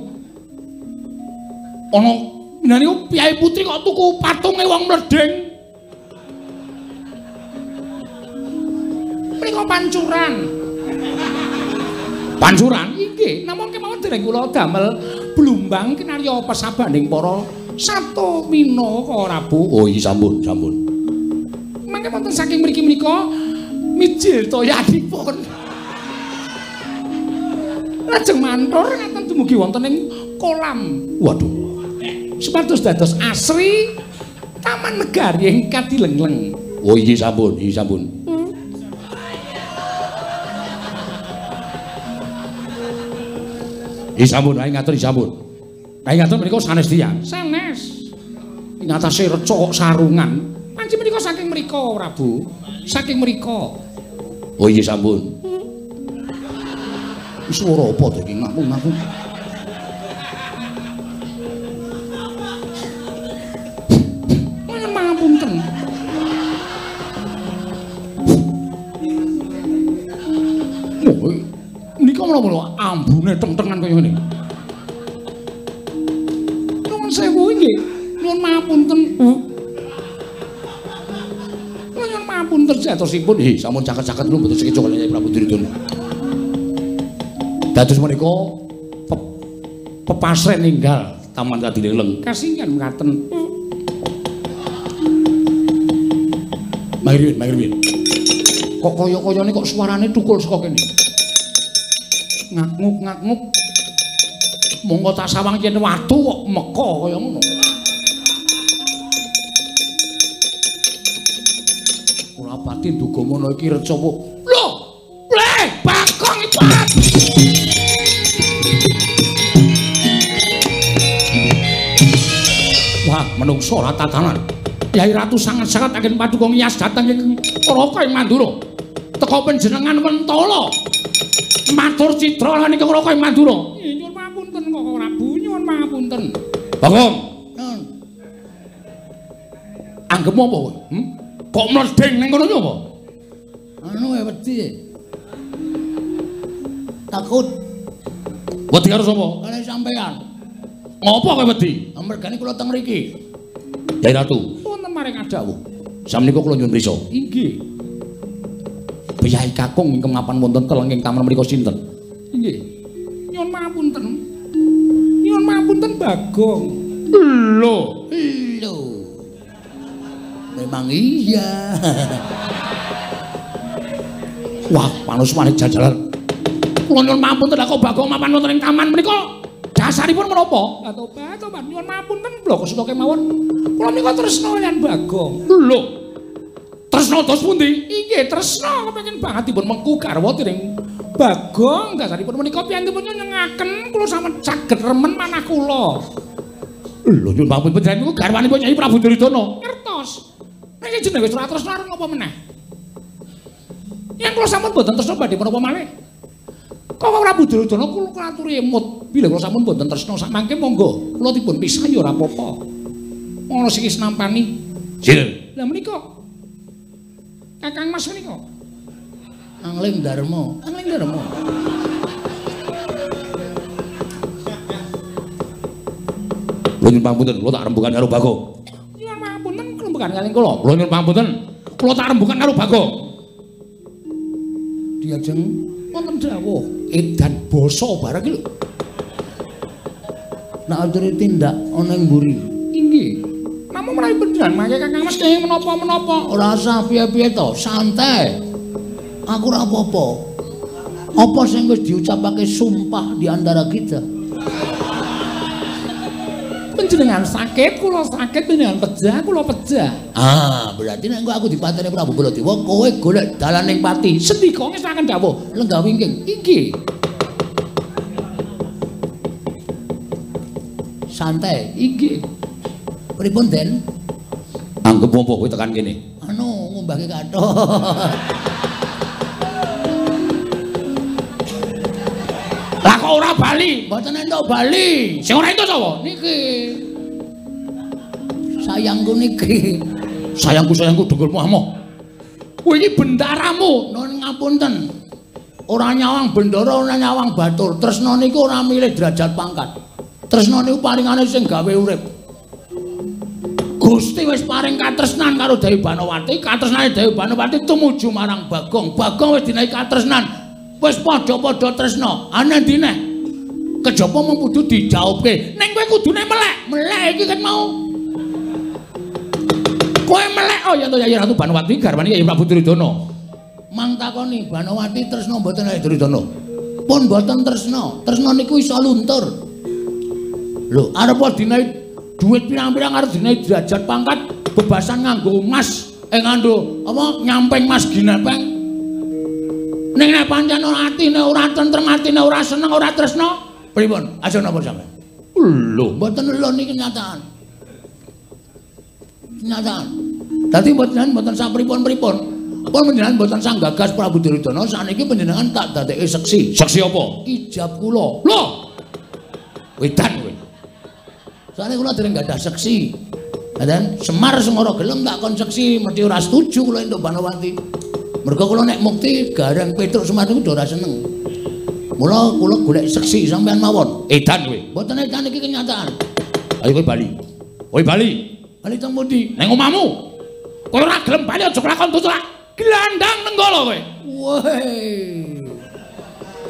Ana niku piyai putri kok tuku patunge wong mledheng. Menika pancuran. Pancuran? Inggih, namung kemawon dereng kula damel blumbang kinarya pesabaning para sato mina Prabu. Oh iya sampun, sampun. Mangke wonten saking mriki menika mijil toyanipun. Lajeng mantur ngaten dumugi wonten ing kolam. Waduh. Supados dados asri Taman Negari ing Kadilengleng. Oh iya sampun, iya sampun. Nggih sampun, ae ngatur sampun. Ae ngatur menika sanes tiyang. Sanes. Ing atase reca kok sarungan. Panci menika saking mriko, Prabu. Saking mriko. Oh iya sampun. Swara apa to iki ngaku-ngaku? Nyuwun pangapunten. Nika menapa lho ambune teng-tengan kaya ngene. Nuwun sewu nggih. Nyuwun pangapunten. Nyuwun pangapunten jatosipun. Nggih, sampun caket-caket lho mboten sekeca kaliyan Prabu Duryudana. Dados menika pepasren ninggal Taman Kadileleng. Kasinggihan mekaten. Mangriwin, mangriwin. Kok kaya-kayane kok suarane tukul saka kene. Ngaknguk-ngaknguk. Monggo tak sawang yen watu kok meka kaya ngono. Ora pati nduga mono iki reca apa. Lho, leh Bagong iku. Wah, menungso ora tatanan. Yai Ratu sanget-sanget agen paduka ngiyas dhateng ing Raka ing Mandura. Teka panjenengan mentala. Matur citra lan ing Raka ing Mandura. Nyuwun pangapunten Koko Prabu, nyuwun pangapunten. Bagong. Anggepmu apa kowe? Kok mledeng ning kono apa? Anu wedi. Takut. Wedi karo sapa? Karo sampean. Ngopo kowe wedi? Mergane kula teng mriki. Yai Ratu. Wonten maring adawuh. Samenika kula nyuwun prisa. Inggih. Priyayi kakung ingkang mapan wonten telenging taman mriku sinten? Inggih. Nyuwun pangapunten. Nyuwun pangapunten Bagong. Lho, lho. Memang iya. Wah, panusmane jajalan. Kula nyuwun pangapunten kok Bagong mapan wonten ing taman menika. Dasaripun menapa? Tobat, tobat nyuwun pangapunten bloko suta kemawon. Kula menika tresna kaliyan Bagong. Lho. Tresna dos pundi? Inggih, tresna kepengin banget dipun mengku garwa dening Bagong. Dasaripun menika piyantipun nyenengaken kula sampeyan saged remen manah kula. Lho, nyuwun pangapunten panjenengan niku garwanipun Nyai Prabu Duryudana. Ngertos. Nek jenenge wis ora tresna arep ngapa meneh? Yen kula sampun boten tresna badhe menapa malih? Kok Prabu Duryudana kula aturi emut. Bilih kula sampun boten tresna samangke monggo kula dipun pisah ya ora apa-apa. Ana sing wis nampani. Sinten? Lah menika Kakang Mas menika. Angling Darma, Angling Darma. Kula nyuwun pangapunten, kula tak rembugan karo Bagong. Nyuwun pangapunten rembugan kaliyan kula. Kula nyuwun pangapunten, kula tak rembugan karo Bagong. Diajeng wonten dawuh edan basa bareng iki lho. Nek aturi tindak ana ing mburi. Inggih. Namung menawi panjenengan mangke Kakang Mas kenging menapa-menapa. Ora usah piye-piye to, santai. Aku ora apa-apa. Apa sing wis diucapake sumpah di antara kita? Panjenengan sakit, kula sakit, panjenengan pejah, kula pejah. Ah, berarti nek engko aku dipateni Prabu Baladewa, kowe golek dalan ning pati. Sendika ngestakaken dawuh, lenggah wingking. Inggih. Santai. Inggih. Pripun, Den? Anggep apa kowe tekan kene? Anu, ngumbahke kathok. Lah kok ora bali? Mboten entuk bali. Sing ora entuk sapa? Niki. Sayangku niki. Sayangku sayangku dengkulmu amoh. Kowe iki bendaramu. Nun ngapunten. Ora nyawang bendara, ora nyawang batur. Tresna niku ora milih derajat pangkat. Tresna niku paringane sing gawe urip. Gusti wis paring katresnan karo Dewi Banowati, katresnane Dewi Banowati tumuju marang Bagong. Bagong wis dinehi katresnan. Wis padha-padha tresna. Ana ndi neh? Kejaba mung kudu dijawabke. Ning kowe kudune melek. Melek iki kan mau. Kowe melek oh yen to Yayi Ratu Banowati garwane Yayi Prabu Duryudana. Mang takoni Banowati tresna mboten Yayi Duryudana? Pun mboten tresna. Tresna niku iso luntur. Lho, arep dinehi duit pirang-pirang arep dinehi derajat pangkat bebasan nganggo emas, nganggo apa nyamping mas ginepeng. Ning nek pancen ora atine ora tentrem, atine ora seneng, ora tresna, Pripun? Aja napa sampean? Lho, mboten lho niki kenyataan. Kenyataan. Dadi mboten mboten sapripun-pripun. Pun panjenengan mboten sang gagas Prabu Duryudana saniki panjenengan tak dadekke seksi. Seksi apa? Ijab kula. Lho. Wedan kowe. Soale kula dereng gadah seksi. Ngaten, Semar sing ora gelem tak kon seksi, mesti ora setuju kula entuk Banowati. Mergo kula nek mukti Gareng Petruk Semar niku ora seneng. Mula kula golek seksi sampean mawon. Edan kowe. Mboten edan iki kenyataan. Ayo kowe bali. Kowe bali. Bali teng pundi? Nang omahmu. Kowe ora gelem bali aja kelakon tutuk gelandang nenggala kowe. Woi.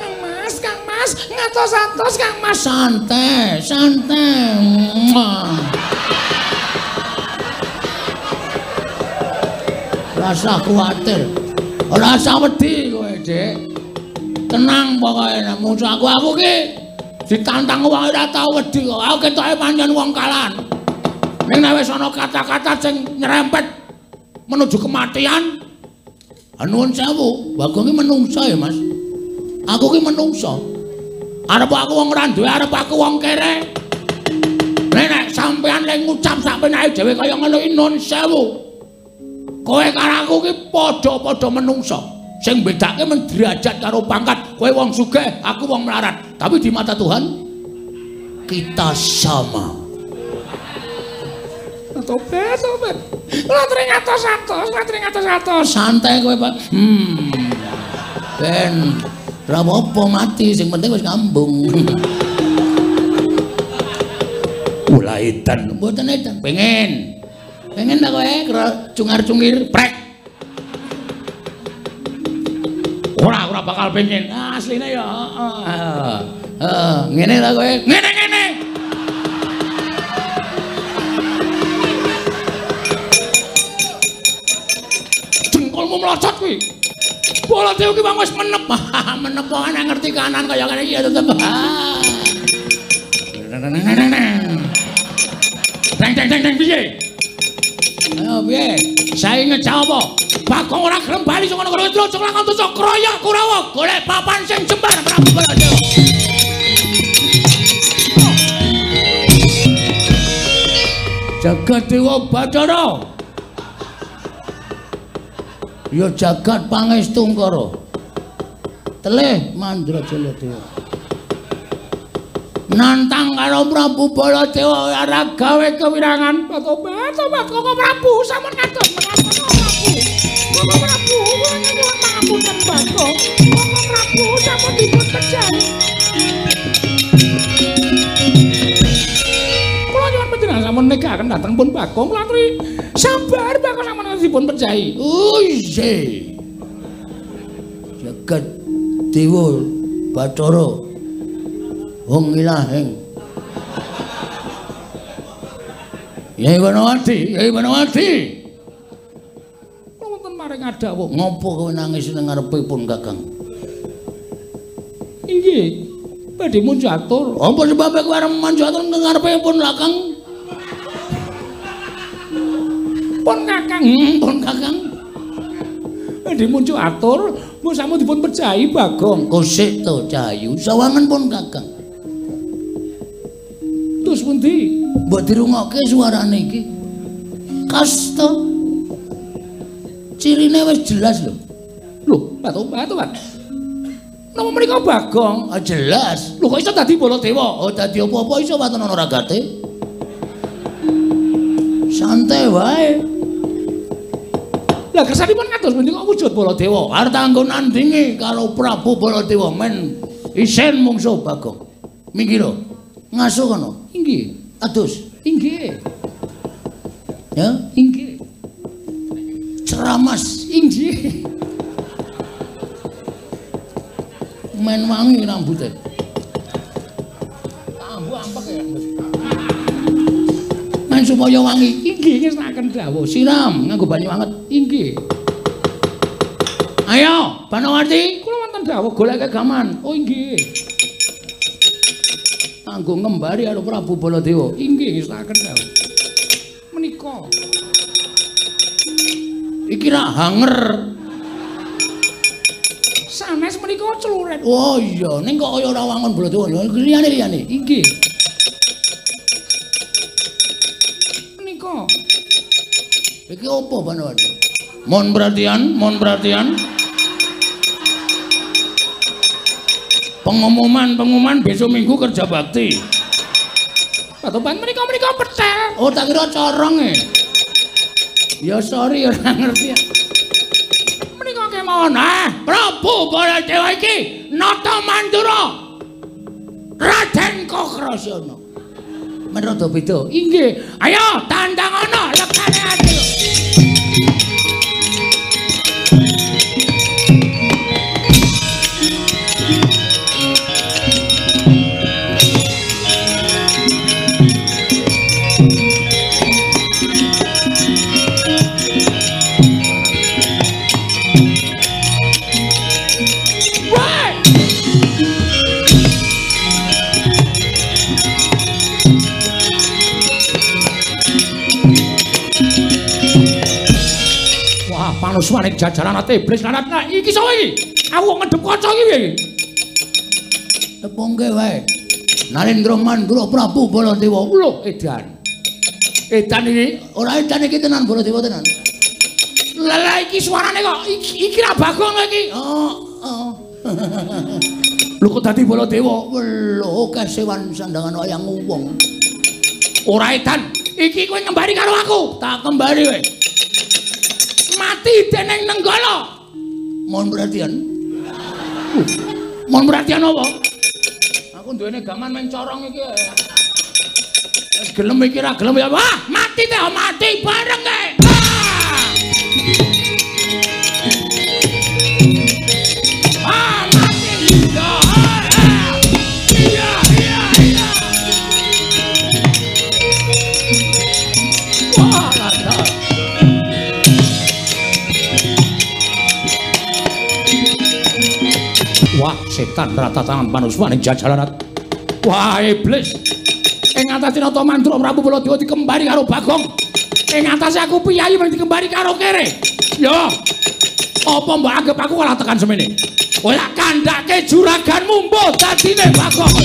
Kang Mas, Kang Mas, ngatos-atos Kang Mas. Santai, santai. Rasa kuwatir. Ora usah wedi kowe, Dik. Tenang pokoke nek musuh aku ki ditantang wong ora tau wedi kok. Aku ketoke pancen wong kalan. Ning nek wis ana kata-kata sing nyerempet menuju kematian, nuwun sewu, Bagong ki menungsa ya, Mas. Aku ki menungsa. Arep aku wong ora duwe, arep aku wong kere. Nek sampean lek ngucap sak penake dhewe kaya ngono iki nuwun sewu. Kowe karo aku ki padha-padha menungsa. Sing bedake men derajat karo pangkat, kowe wong sugih, aku wong melarat. Tapi di mata Tuhan kita sama. Tobat, tobat. Ora tring atos-atos, ora tring atos-atos. Santai kowe, Pak. Ben ora apa-apa mati, sing penting wis ngambung. Ula edan, mboten edan. Pengen. Pengen ta kowe cungar-cungir, prek. Ora, ora bakal pengen. Ah, asline ya heeh. Heeh, ngene ta kowe? Ngene-ngene. Dengkulmu mlocot kuwi. Baladewa ki wong wis menep. Menep kok nek ngerti kanan kaya ngene iki ya tetep. Deng deng deng deng piye? Ayo piye? Sae ngejak apa? Bagong ora gelem bali saka negara Kidul, aja lakon dosa kroyok Kurawa, golek papan sing jembar Prabu Baladewa. Jagat Dewa Bathara. Ya jagat Pangestungkara. Telih Mandrajala Dewa. Nantang karo Prabu Baladewa ora gawe kewirangan. Tobat, tobat Koko Prabu sampun kados menapa Prabu. Koko Prabu kula nyuwun pangapunten Bagong. Koko Prabu sampun dipun pejahi. Kula nyuwun panjenengan sampun negaken dhateng pun Bagong kula aturi sabar Bagong sampun dipun pejahi. Oh iya. Jagat Dewa Bathara wong ilahing. Yai Banowati, Yai Banowati. Kula wonten maring adawuh. Ngopo kowe nangis nang ngarepipun Kakang? Inggih, badhe munjatur. Apa sebabe kowe arep munjatur nang ngarepipun Kakang? Pun Kakang, pun Kakang. Badhe munjatur, mbok sampun dipun pejahi Bagong. Kosik to Cahayu, sawangen pun Kakang. Terus pundi? Mbok dirungokke suarane iki. Kasta. Cirine wis jelas lho. Lho, batu-batu, Pak. Napa menika Bagong? Ah jelas. Lho kok iso dadi Baladewa? Oh dadi apa-apa iso waton ana ragate. Santai wae. Lah kersanipun kados pundi kok wujud Baladewa? Arep tanggo nandingi karo Prabu Baladewa men isen mungsuh Bagong. Minggir. Ngaso kono. Inggih. Adus. Inggih. Ya, inggih. Ceramas. Inggih. Men wangi rambute. Ambu ampek ya. Men supaya wangi. Inggih ngersakaken dawuh. Siram nganggo banyu anget. Inggih. Ayo, Banowati, kula wonten dawuh goleke gaman. Oh inggih. Anggo ngembari karo Prabu Baladewa. Inggih ngersakaken dawuh. Menika. Iki rak hanger. Sanes menika cluret. Oh iya, ning kok kaya ora wangun Baladewa. Liyane-liyane. Inggih. Menika. Iki opo Banowati? Mohon perhatian, mohon perhatian. Pengumuman besok minggu kerja bakti. Patoban menika petel. Oh, tak kira corong e. Ya sorry ora ngerti. Menika kemawon. Prabu Baladewa iki nata mandura Raden Kokrasana. Men rada beda. Inggih. Ayo tandang ana lekane ati. Panuswaning jajaran ate iblis lanat. Nah, iki sapa iki? Aku kok ngedep kaca iki piye iki? Tepungke wae. Narendra Mandura Prabu Baladewa. Lho, edan. Edan iki ora edan iki tenan Baladewa tenan. Lah iki suarane kok iki ra Bagong iki. Oh, oh. Lho kok dadi Baladewa? Lho, kesewan sandangan wayang wong. Ora edan. Iki kowe ngembari karo aku. Tak kembari kowe. Mati dening Nenggala. Mohon perhatian. Mohon perhatian apa? Aku duwene gaman main corong iki. Wis gelem iki ra gelem ya. Wah, mati teh mati bareng kae. Ah, mati. Iya, iya, iya. Wah, rada. Wah, setan rata tangan panuswaning jajaran. Wah, iblis. Ing atase Nata Mandura Prabu Baladewa dikembari karo Bagong. Ing atase aku piyayi mung dikembari karo kere. Yo. Apa mbok anggap aku kalah tekan semene? Kowe tak kandhake juraganmu mbuh dadine Bagong.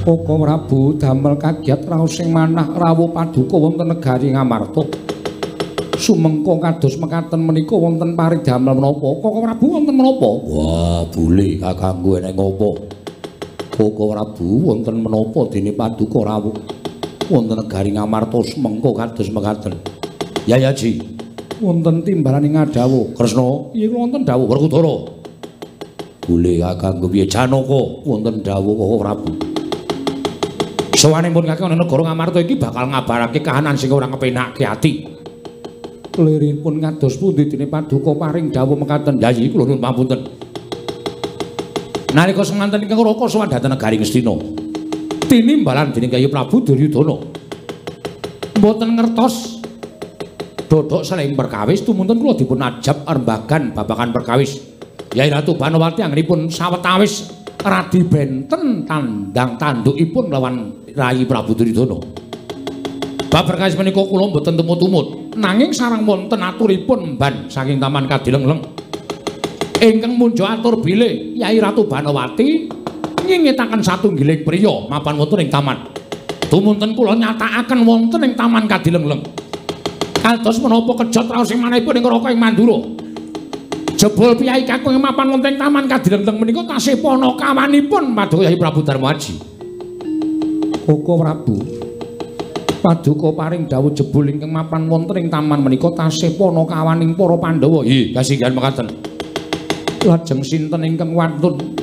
Koko Prabu damel kagiat raos sing manah rawuh paduka wonten negari Ngamarta. Sumengko kados mekaten menika wonten paridamel menapa? Koko Prabu wonten menapa? Wah, bule kakangku eneng apa? Koko Prabu wonten menapa dene paduka rawuh wonten negari Ngamarta sumengko kados mekaten. Yayaji, wonten timbalane ngadhawuh. Kresna, iya wonten dawuh Werkudara. Bule kakangku piye Janaka wonten dawuh Koko Prabu. Sowanipun kakang negara Ngamarta iki bakal ngabarake kahanan sing ora ngepenake ati. Liripun kados pundi dene paduka paring dawuh mekaten. Yayi kula nuwun pamunten. Nalika semanten ingkang Raka sowan dhateng negari Ngastina. Tinimbalan dening Kyai Prabu Duryudana. Mboten ngertos dodok seling perkawis tumunten kula dipun ajab rembagan babagan perkawis. Yai Ratu Banowati anggenipun sawetawis radi benten tandang tandukipun lawan Rayi Prabu Duryudana. Bab perkawis menika kula mboten tumut-tumut. Nanging sareng wonten aturipun mban saking Taman Kadilengleng ingkang munjo atur bilih Yai Ratu Banowati nyingitaken satunggiling priya mapan wonten ing taman. Tumunten kula nyatakaken wonten ing Taman Kadilengleng. Kados menapa kejot raos sing manahipun ing Raka ing Mandura. Jebul piyai kakung mapan wonten ing Taman Kadilengleng menika tasih panakawanipun paduka Yai Prabu Darmaji. Koko Prabu paduka paring dawuh jebul ingkang mapan wonten ing taman menika tasih panakawaning para Pandhawa. Nggih, kasinggihan mekaten. Lajeng sinten ingkang wantun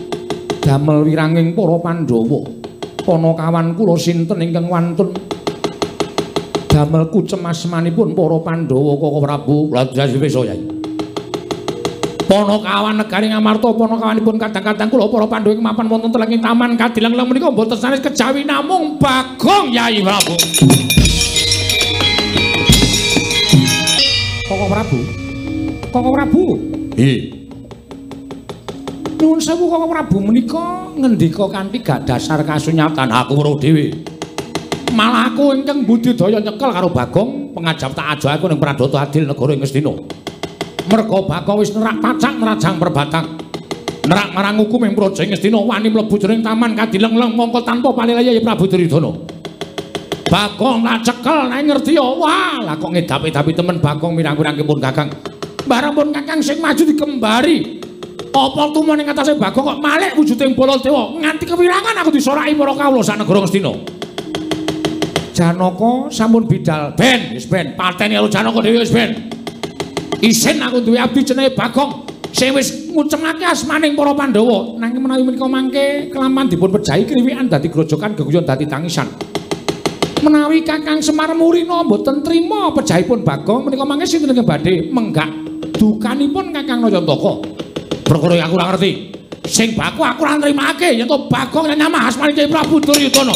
damel wiranging para Pandhawa? Panakawan kula sinten ingkang wantun damel kucemasmanipun para Pandhawa Koko Prabu? Lajeng wis Yai. Panakawan negari Ngamarta panakawanipun kadang-kadang kula para Pandhawa ing mapan wonten telenging Taman Kadilengleng menika mboten sanes kejawi namung Bagong Yai Prabu. Koko Prabu. Koko Prabu. Nggih. Nuwun sewu Koko Prabu menika ngendika kanthi gak dasar kasunyatan. Aku weruh dhewe. Malah aku ingkang budidaya nyekel karo Bagong pengajap tak ajo aku ning Pradata Adil negara ing Ngastina. Merga Bagong wis nerak pacak nerajang perbatang. Nerak marang hukum ing Praja Ngastina wani mlebu jroning taman kadileng-leng mongko tanpa palilaya ya Prabu Duryudana. Bagong lah cekel nek ngerti ya. Wah, lah kok ngedapi-dapi temen Bagong mirang-mirangke pun Kakang. Bareng pun Kakang sing maju dikembari. Apa tumon ing atase Bagong kok malik wujuding Baladewa nganti kewirangan aku disoraki para kawula sak negara Ngastina. Janaka sampun bidal ben wis ben pateni karo Janaka dhewe wis ben. Isin aku duwe abdi jenenge Bagong sing wis ngucemake asmaning para Pandhawa nanging menawi menika mangke kelaman dipun pejahi kriwikan dadi grojokan geguyon dadi tangisan. Menawi Kakang Semar Murina mboten trima pejahipun Bagong menika mangke sinten ingkang badhe menggak dukanipun Kakang Nayantaka. Perkara aku ora ngerti. Sing baku aku ora nrimake yen to Bagong nyamah asmane Kyai Prabu Duryudana.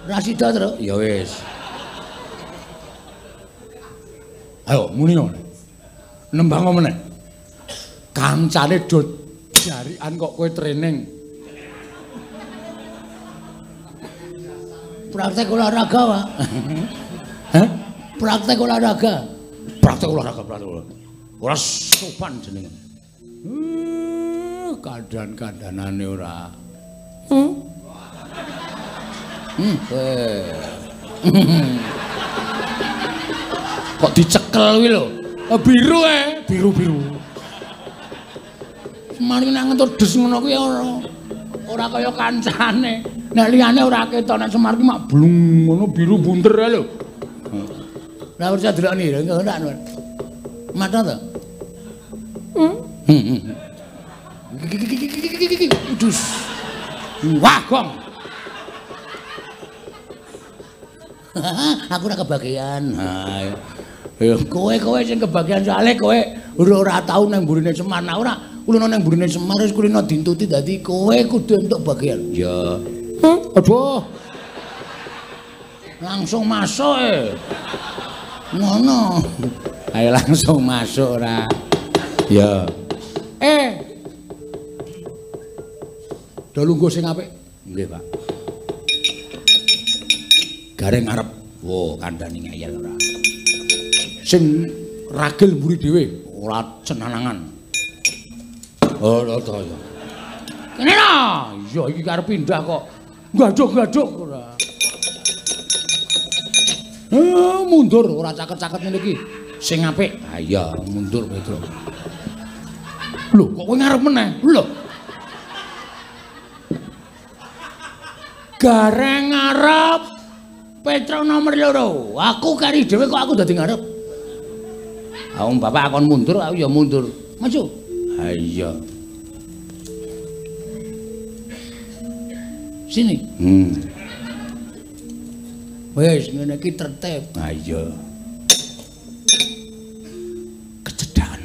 Ra sida, Truk. Ya wis. Ayo muni ngono. Nembang meneh. Kancane do jarikan kok kowe training. Praktek olahraga, Pak. Hah? Praktek olahraga. Praktek olahraga, praktek olahraga. Ora sopan jenenge. Kandan-kandanane ora. Kok dicekel kuwi lho. Biru biru-biru. Semari nek ngentuk des ngono kuwi ora kaya kancane. Nek liyane ora ketok, nek Semar ki mak blung ngono biru bunter ae lho. Lah percaya delokne lho, ora. Mata to? Dus. Wah, gong. Aku ora kebagian. Ha. Kowe-kowe sing kebagian soalé kowe ora tau nang mburine Semar. Nah ora kulino nang mburine Semar wis kulino dintuti dadi kowe kudu entuk bagian. Ya. Aduh. Langsung masuk e. Ngono. Ayo langsung masuk ora. Ya. Do lungguh sing apik. Nggih, Pak. Gareng arep. Wo, kandhani ngeyel ora. Sing ragil mburi dhewe, ora cenanangan. Oh, to ya. Kene lho. Iya iki arep pindah kok. Gaduk-gaduk ora. Mundur ora caket-caket ngene iki. Sing apik. Ha iya, mundur Petro. Lho, kok kowe ngarep meneh? Lho. Gareng ngarep Petro nomor 2. Aku kari dhewe kok aku dadi ngarep. Ha wong bapak akon mundur, aku ya mundur. Maju. Ha iya. Sini. Wis ngene iki tertib. Ha iya. Kecedhakan.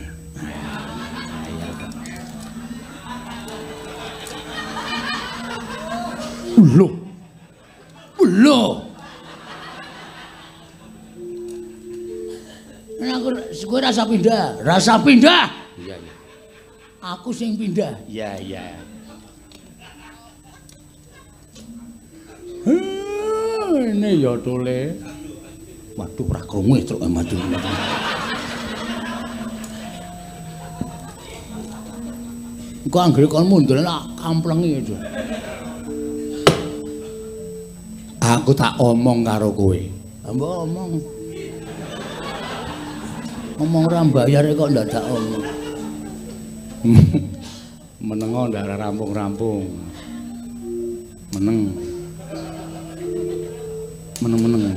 Lho. Lho. Aku kowe rasa pindah, rasa pindah. Iya, iya. Aku sing pindah. Iya, iya. Ini ya tole. Waduh ora krungu truk maju. Engko anggere kon mundur tak kamplengi aja. Aku tak omong karo kowe. Mbok omong. Omong ora mbayar kok ndadak omong. Menengo ndak rampung-rampung. Meneng. Meneng-meneng.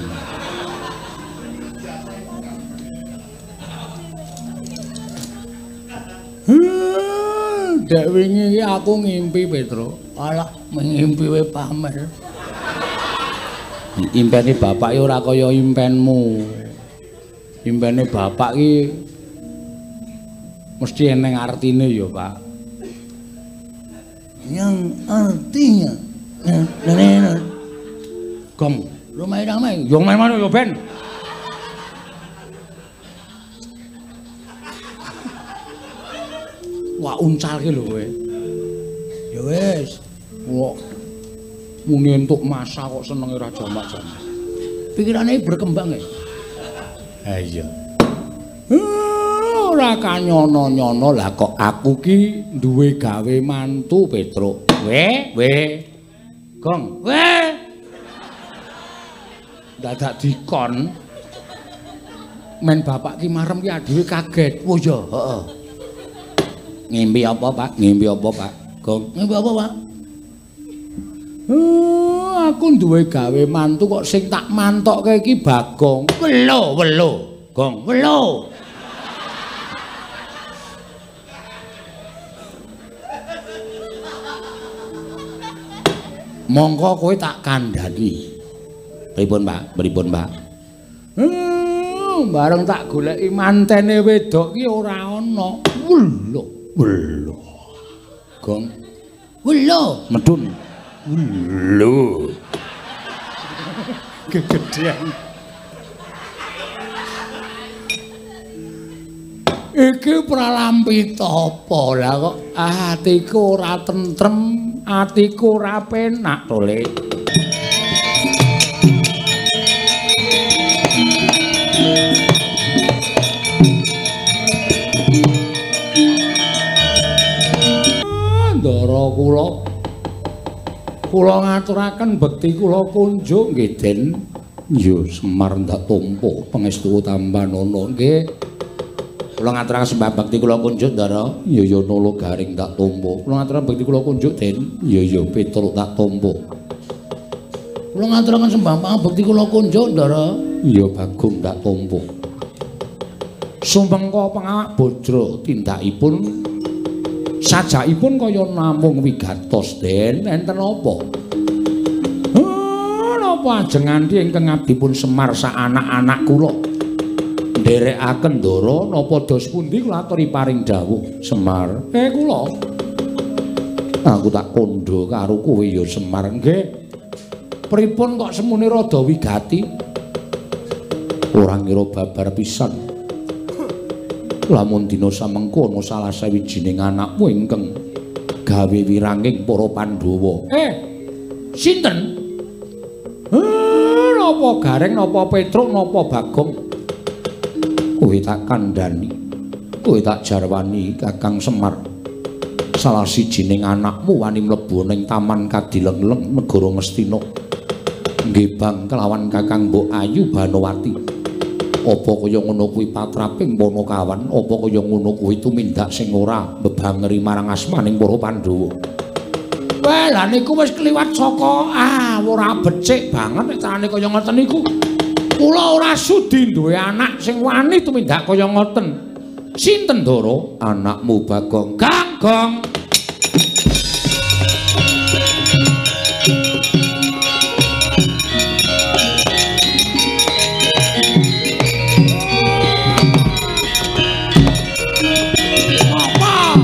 Dek wingi iki aku ngimpi Petro. Alah, ngimpi wae pamer. Impene bapak ki ora kaya impenmu. Impene bapak ki mesti eneng artine ya, Pak. Yang artinya gong ramai-ramai. Yo main-main yo ben. Wah, uncal ki lho kowe. Ya wis. Kok muni entuk masa kok senenge ora jamak-jamak. Pikirane berkembang ya. Ha iya. Ora kanyono-nyono lah kok aku ki duwe gawe mantu Petruk. We, we. Gong, we. Dadak dikon. Men bapak ki marem ki adewe kaget. Oh iya, heeh. Ngimpi apa, Pak? Ngimpi apa, Pak? Gong, ngimpi apa, Pak? Aku duwe gawe mantu kok sing tak mantokke iki Bagong. Welo, welo. Gong, welo. Mongko kowe tak kandhani. Pripun, Pak? Pripun, Pak? Bareng tak goleki mantene wedok ki ora ana. Welo, welo. Gong. Welo, medun. Welo. Gegedhean. Iki pralampita apa lah kok atiku ora tentrem, atiku ora penak to, Le. Ndara kula kula ngaturaken bekti kula kunjuk nggih Den. Ya Semar ndak tampa pangestu tampanana nggih. Kula ngaturaken sembah bekti kula kunjuk Ndara. Ya ya Nala Garing tak tampa. Kula ngaturaken bekti kula kunjuk Den. Ya ya Petruk tak tampa. Kula ngaturaken sembah bekti kula kunjuk Ndara. Ya Bagong tak tampa. Sumengko pangawak bajra tindakipun sajakipun kaya namung wigatos Den. Enten apa? Napa ajeng nganti ingkang abdipun Semar sak anak-anak kula nderekaken ndara napa dos pundi kula aturi paring dawuh Semar. Kula aku tak kandha karo kowe ya Semar. Nggih. Pripun kok semune rada wigati? Ora ngira babar pisan. Lamun dina samengko ana salah sawijining anakmu ingkang gawe wiranging para Pandhawa. Sinten? Napa Gareng, napa Petruk, napa Bagong? Kowe tak kandhani, kowe tak jarwani Kakang Semar. Salah sijining anakmu wani mlebu ning Taman Kadilengleng negara Ngastina. Nggih bang kelawan Kakang Mbok Ayu Banowati. Apa kaya ngono kuwi patraping Panakawan? Apa kaya ngono kuwi tumindak sing ora mbebangeri marang asmaning para Pandhawa? Wah, lha niku wis kliwat saka ora becik banget nek carane kaya ngoten niku. Kula ora sudi duwe anak sing wani tumindak kaya ngoten. Sinten Ndara? Anakmu Bagong. Gang gong. Apa?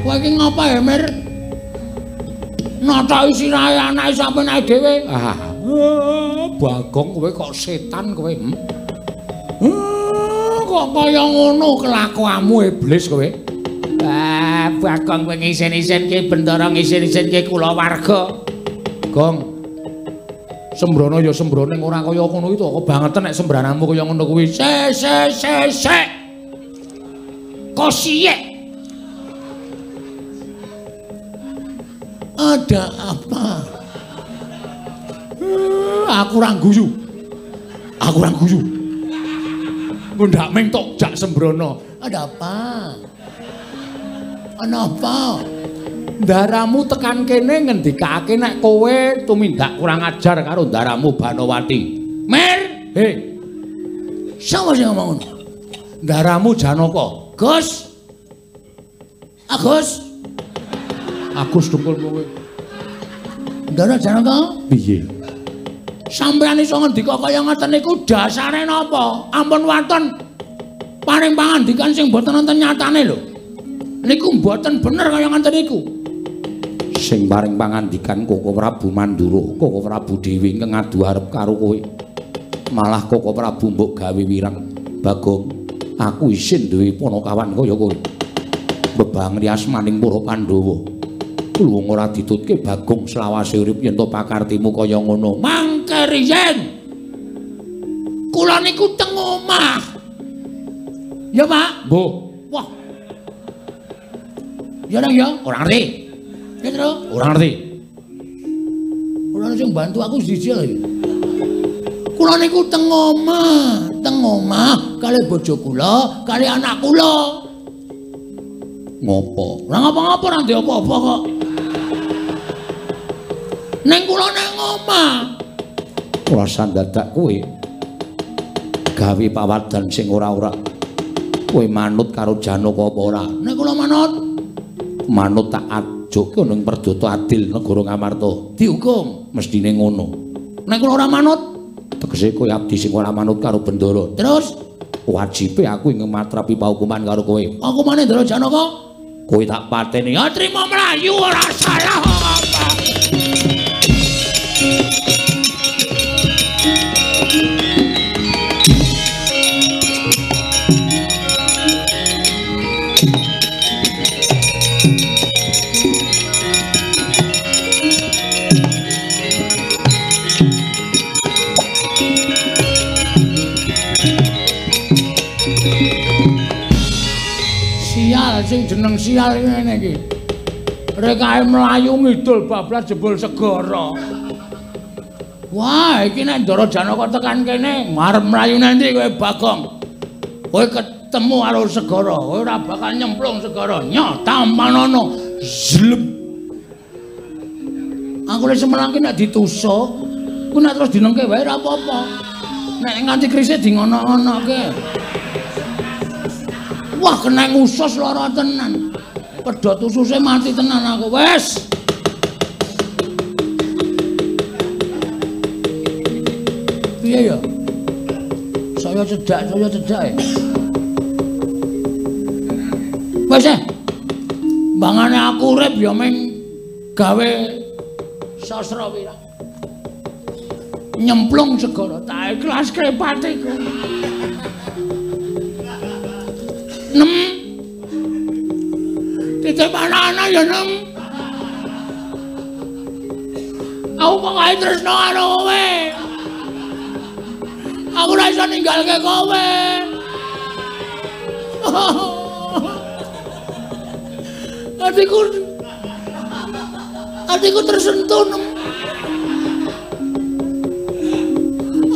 Kowe iki ngapa ya, Mir? Nataki sirahe anake sampeyan ae dhewe. Bagong kowe kok setan kowe. Kok kaya ngono kelakuanmu iblis kowe. Bagong kowe ngisin-isinke Bendara, ngisin-isinke kulawarga. Gong. Sembrono ya sembrono ora kaya ngono iki to, kebangetan nek sembrananmu kaya ngono kuwi. Se se se se. Kosiyek. Ada apa? Aku ora guyu. Aku ora guyu. Ngundak ming tok jak sembrono. Ada apa? Ana apa? Ndaramu tekan kene ngendikake nek kowe tumindak kurang ajar karo ndaramu Banowati. Mir, he. Sapa sing ngomong ngono? Ndaramu Janaka. Gus. Agus. Agus dengkul kowe. Ndara Janaka? Piye? Sampeyan iso ngendika kaya ngoten niku dasare napa? Ampun waton paring pangandikan sing mboten wonten nyatane lho. Niku mboten bener kaya ngoten niku. Sing paring pangandikan Koko Prabu Mandura, Koko Prabu Dewi ingkang adu arep karo kowe. Malah Koko Prabu mbok gawe wirang. Bagong, aku isin duwe ponokawan kaya kowe. Bebangri asmaning para Pandhawa. Luwung ora ditutke Bagong selawase urip yen to pakartimu kaya ngono. Mangke riyen. Kula niku teng omah. Ya, Pak? Mbuh. Wah. Ya nang ya, ora ngerti. Ya, Tru? Ora ngerti. Ora sing bantu aku siji lho. Kula niku teng omah kalih bojo kula, kalih anak kula. Ngopo? Ora ngapa-ngapa, ora ndek apa-apa kok. Ning kula nang omah. Ora sandadak kowe gawe pawadan sing ora-ora. Kowe manut karo Janaka apa ora? Nek kula manut, manut tak ajokke ning Perdata Adil negara Ngamarta. Dihukum mestine ngono. Nek kula ora manut, tegese kowe abdi sing ora manut karo Bendara. Terus wajibe aku ing matrapi paukuman karo kowe. Hukumane Ndara Janaka? Kowe tak pateni. Ya trimo mlayu ora salah apa. Sing jeneng sial ngene iki. Rekae mlayu ngidul bablas jebul segara. Wah, iki nek Ndara Janaka tekan kene, arep mlayu nanti kowe Bagong. Kowe ketemu karo segara, kowe ora bakal nyemplung segara. Nyoh, tampanono. Zlep. Aku lek semelang ki nek ditusuk, ku nek terus dinengke wae ora apa-apa. Nek nganti krise di ngono-ngonoke. Wah, kena usus lara tenan. Pedhot ususe mati tenan aku. Wes. Piye ya? Saya cedak ya. Wes. Mbangane aku urip ya ming gawe sastra wirang. Nyemplung segara tak ikhlaske patiku. Nem. Titip anak-anak ya nem. Aku pokoke tresno karo kowe. Aku ora iso ninggalke kowe. Atiku tersentuh nem.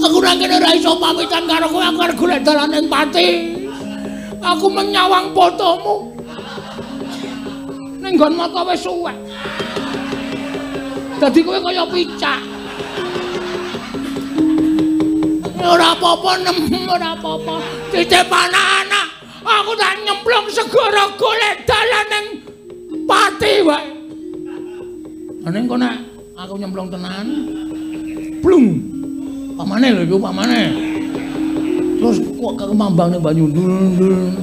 Aku nang kene ora iso pamitan karo kowe, aku arep golek dalan ning pati. Aku menyawang fotomu. Ning nggon mata wis suwek. Dadi kowe kaya picak. Ora apa-apa nem, ora apa-apa. Titip anak-anak, aku tak nyemplung segara golek dalan ning pati wae. Ning kok nek aku nyemplung tenan. Blung. Pamane lho iku pamane. Terus kok kemambang ning banyu ndul-ndul.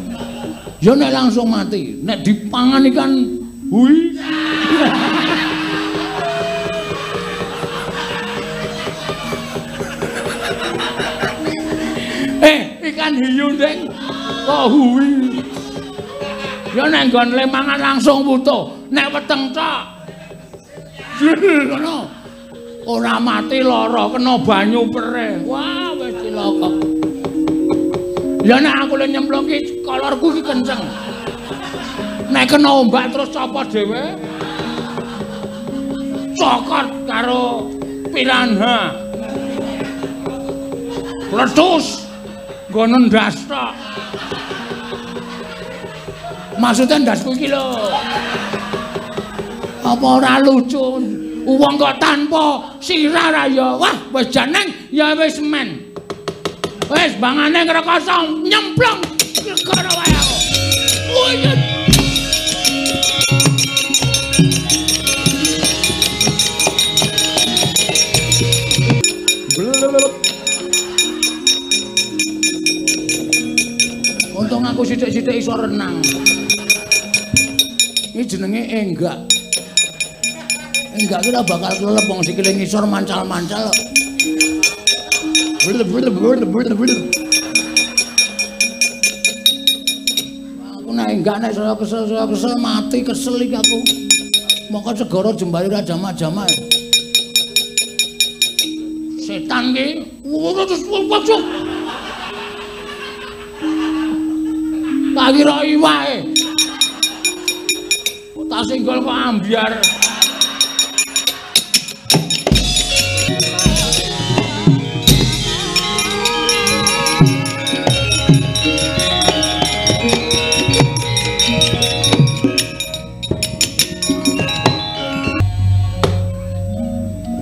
Ya nek langsung mati, nek dipangan ikan hui. Ikan hiu ndeng kok hui. Ya nek nggon le mangan langsung wutuh, nek weteng tok. Ngono. Ora mati lara kena banyu perih. Wah, wis cilaka. Ya nek aku le nyemplung ki kolorku ki kenceng. Nek kena ombak terus copot dhewe. Cokot karo piranha. Letus nggo ndas tok. Maksudnya ndasku iki lho. Apa ora lucu? Wong kok tanpa sirah ra ya. Wah, wis jeneng ya wis men. Wis bangane ngrekoso nyemplung segara wae aku. Uyut. Untung aku sithik-sithik iso renang. Iki jenenge enggak. Enggak kira bakal kelelep wong sikile ngisor mancal-mancal. Aku nek enggak nek saya kesel mati kesel iki aku. Moko segara jembare ora jamak-jamak. Setan ki. Tak kira iwake. Kok tak singgol kok ambyar.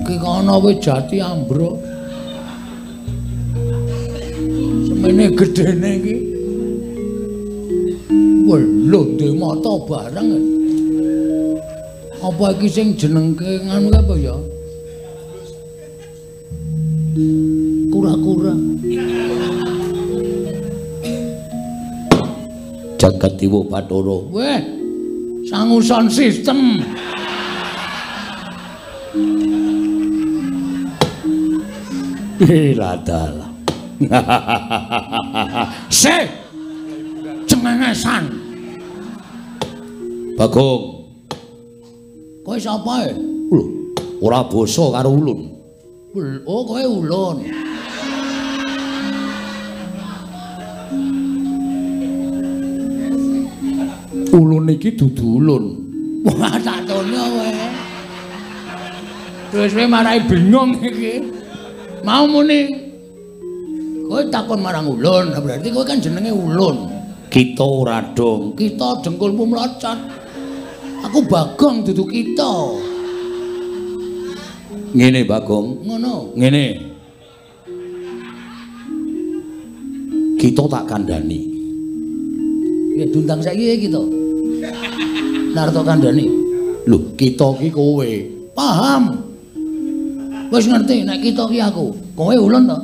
Ki kono wis jati ambruk. Semene gedene iki. Lho ndek mata bareng. Apa iki sing jenengke nganu apa ya? Kura-kura. Jagat Dewa Bathara. Weh. Sangu sound system. Iladal. Se. Cengengesan. Bagong. Kowe sapa e? Lho, ora basa karo ulun. Oh, kowe ulun. Ulun iki dudu ulun. Wah, tak tono kowe. Terus kowe marai bingung iki. Mau muni kowe takon marang ulun, berarti kowe kan jenenge ulun. Kita ora dong. Kita dengkulmu mlocot. Aku Bagong dudu kita. Ngene Bagong, ngono. Ngene. Kita tak kandhani. Ya diundang saiki kita. Narto kandhani. Lho, kita ki kowe. Paham. Wis ngerti nek kita ki aku. Kowe ulun to?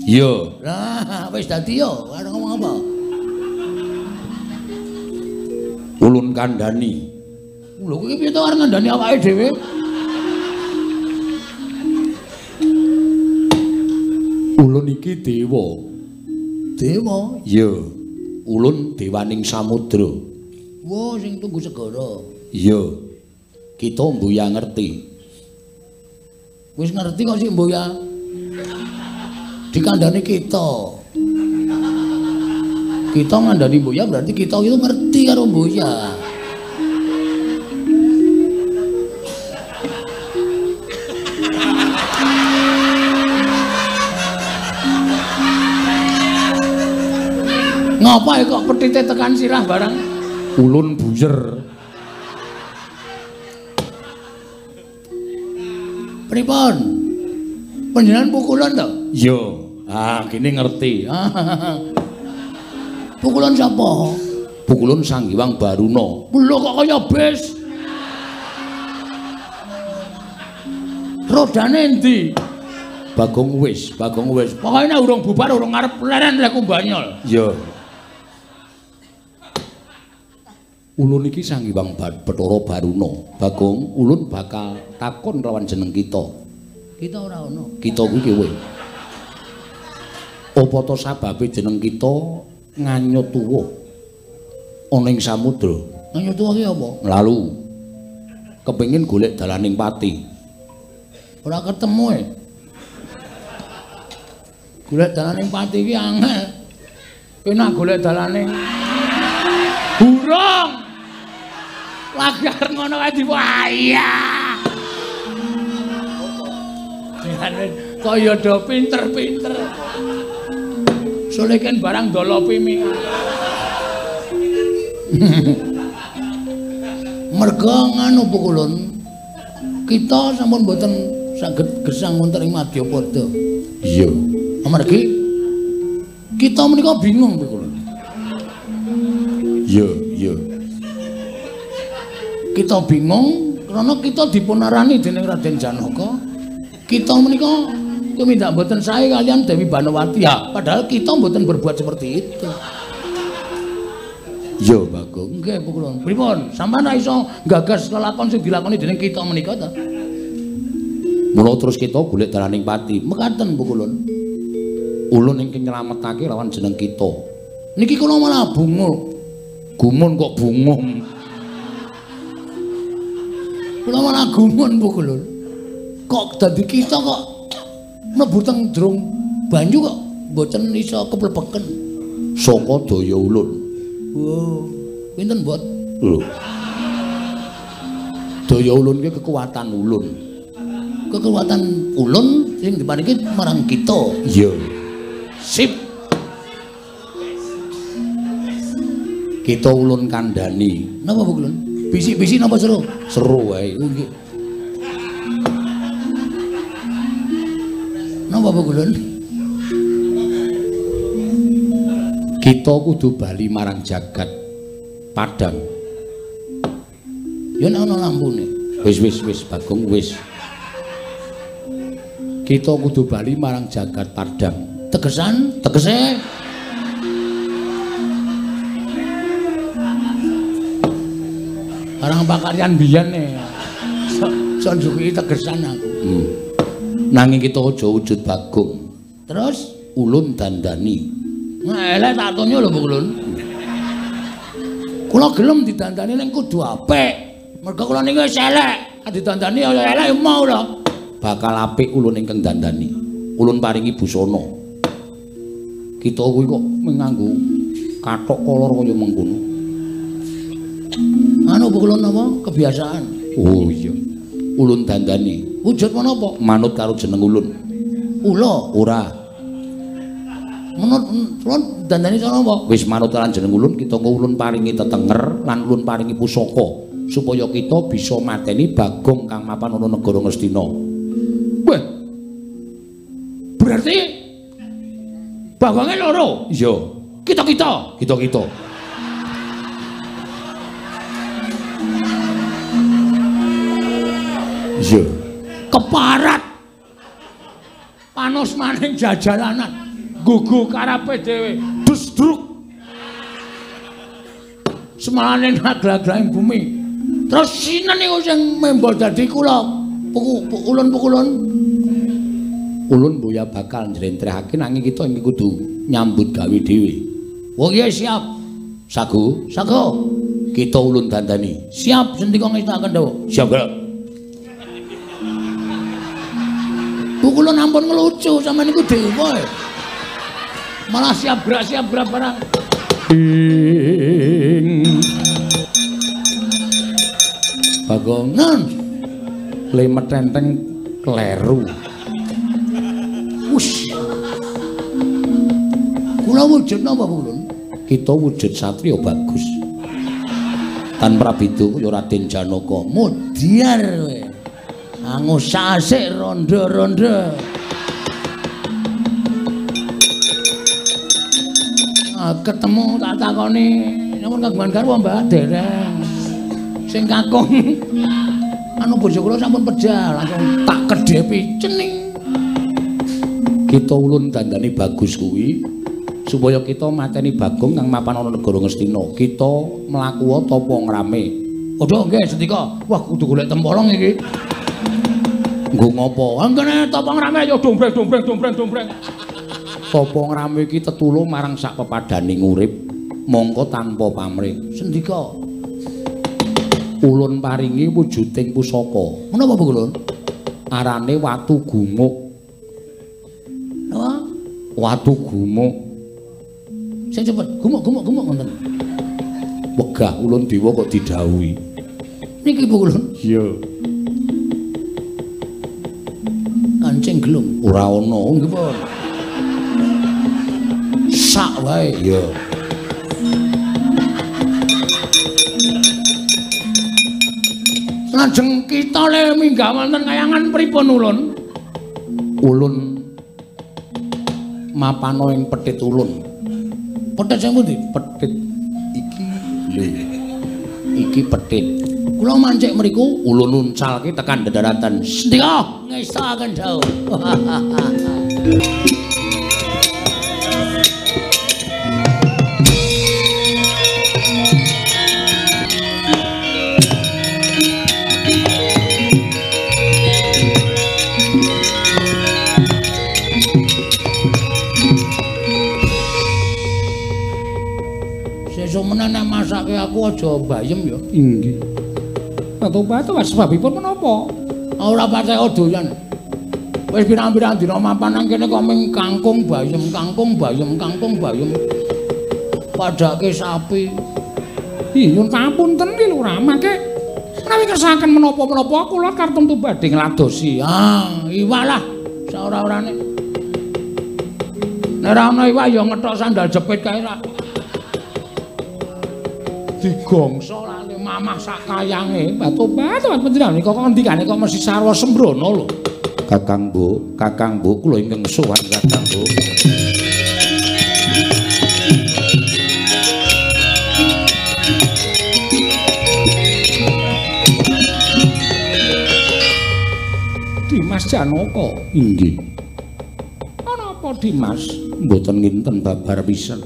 Iya. Lah, wis dadi yo, arep ngomong apa? Ulun kandhani. Lho iki piye to arep ngandhani awake dhewe? Ulun iki dewa. Dewa? Iya. Ulun dewaning samudra. Wah, sing tunggu segara. Iya. Kita mbuya ngerti. Wis ngerti kok sik mbuya. Dikandhani kita. Kita ngandhani mbuya berarti kita itu ngerti karo mbuya. Ngapa kok petite tekan sirah barang? Ulun buyer. Pripun? Panjenengan pukulan to? Iya. Ah, kene ngerti. Pukulan sapa? Pukulan Sang Hyang Baruna. Lho kok kaya bis. Rodane endi? Bagong wis, Bagong wis. Pokoke nek urung bubar urung arep leren lek banyol. Iya. Ulun iki Sang Hyang Bathara Baruna. Bagong, ulun bakal takon lawan jeneng kita. Kita ora ono. Kita kuwi kowe. Apa to sababe jeneng kita nganyut tuwa ana ing samudra? Nganyut tuwa ki apa? Lalu kepengin golek dalaning pati. Ora ketemu e. Golek dalaning pati ki angel. Penak golek dalaning burung. Lagi arep ngono kae diwayah. Kaya do pinter-pinter. Soleken barang dolopi mi. Merga nganu pukulun kita sampun mboten saged gesang wonten ing Madyapada. Iya. Amargi kita menika bingung pukulun. Iya, iya. Kita bingung karena kita dipunarani dening Raden Janaka. Kita menika tumindak mboten sae kalian Dewi Banowati. Ya, padahal kita mboten berbuat seperti itu. Iya, Bagong. Nggih, pukulun. Pripun? Sampeyan ra iso nggagas lelakon sing dilakoni dening kita menika ta? Mula terus kita golek dalaning pati. Mekaten pukulun. Ulun ingkang nyelametake lawan jeneng kita. Niki kula malah bunguh. Gumun kok bungung. Kula malah gumun Pukulun. Kok dadi kita kok mlebu teng jrong banyu kok mboten iso keplepeken. Saka daya ulun. Oh, pinten, Mbot? Lho. Daya ulun ki kekuatan ulun. Kekuatan ulun sing diparingi marang kita. Iya. Sip. Kita ulun kandhani. Napa Pukulun? Bisik-bisik napa seru? Seru wae. Nggih. Napa Pukulun? Kita kudu bali marang jagat padang. Ya nek ana lampune. Wis wis wis Bagong wis. Kita kudu bali marang jagat padang. Tegesan, tegese barang pakaryan biyen e. Sok njuki tegesan aku. Nanging kita aja wujud Bagong. Terus ulun dandani. Elek tak tonyo lho Pukulun. Kula gelem didandani ning kudu apik. Mergo kula niki wis elek, didandani ya elek ya mau lho. Bakal apik ulun ingkang dandani. Ulun paringi busana. Kita kuwi kok nganggo kathok kolor kaya mengkono. Anu Pukulun apa? Kebiasaan. Oh iya. Ulun dandani. Wujud menapa? Manut karo jeneng ulun. Ula? Ora. Menurut ulun dandani cara apa? Wis manut lan jeneng ulun, kita ulun paringi tetenger lan ulun paringi pusaka supaya kita bisa mateni Bagong kang mapan ana negara Ngastina. Wah. Berarti Bagonge loro? Iya. Kita-kita. Kita-kita. Iya. Keparat. Panos maning jajalanan. Gugu karepe dhewe, desdruk. Semalane naglag-glahing bumi. Terus sinten niku sing membo dadi kula? Ulun-pukulun. Ulun boya bakal njlentrehake nanging kita iki kudu nyambut gawe dhewe. Oh iya siap. Sago, sago. Kita ulun dandani. Siap sendika ngestakaken dawuh. Siap, Kak. Pukulun ampun ngelucu sampeyan niku dewa. Malah siap gerak barang. Ing Bagongan le metenteng kleru. Wus. Kula wujud napa Pukulun? Kita wujud satriya bagus. Tan prabida kaya Raden Janaka. Mudyar kowe. Angus asik rondo-rondo. Ketemu tak takoni nyuwun kagungan garwa Mbah dereng. Sing kakung anu bojo kula sampun pejah langsung tak kedhepi cening. Kita ulun dandani bagus kuwi supaya kita mateni Bagong kang mapan ana negara Ngastina. Kita mlaku tapa ngrame. Padha nggih sendika. Wah kudu golek tempolong iki. Nggo ngopo? Anggene tapa ngrame ya dombreng dombreng dombreng dombreng. Tapa ngrame iki tetulung marang sak pepadaning urip mongko tanpa pamrih. Sendika. Ulun paringi wujuding pusaka. Menapa Pukulun? Arane watu gumuk. Napa? Watu gumuk. Sing cepet, gumuk-gumuk gumuk ngoten. Wegah ulun dewa kok didhawuhi. Niki Pukulun. Iya. Kancing gelung. Ora ana. Nggih, pun. Sak wae. Iya. Lajeng kita le minggah wonten kayangan pripun ulun? Ulun mapana ing petit ulun. Petit sing pundi? Petit iki lho. Iki petit. Kula mancik mriku ulun uncalke tekan dedaratan. Sendika ngestakaken dawuh. masake aku aja bayem ya. Inggih. Batu-batu sebabipun menapa? Ora patek doyan. Wis pirang-pirang dina mapan nang kene kok ming kangkung bayem, kangkung bayem, kangkung bayem. Padake sapi. Ih, nyuwun pangapunten ki Lurah, mangke menawi kersakaken menapa-menapa kula kartemtu badhe ngladosi. Ah, iwak lah saora-orane. Nek ora ana iwak ya ngethok sandal jepit kae ra. Digongso lale mamah sak kayange. Batu-batu panjenengan kok ngendikane kok mesti sarwa sembrono lho. Kakang Bu, Kakang Bu kula ingkang sowan Kakang Bu. Dimas Janaka. Inggih. Ana apa Dimas? Mboten nginten babar pisan.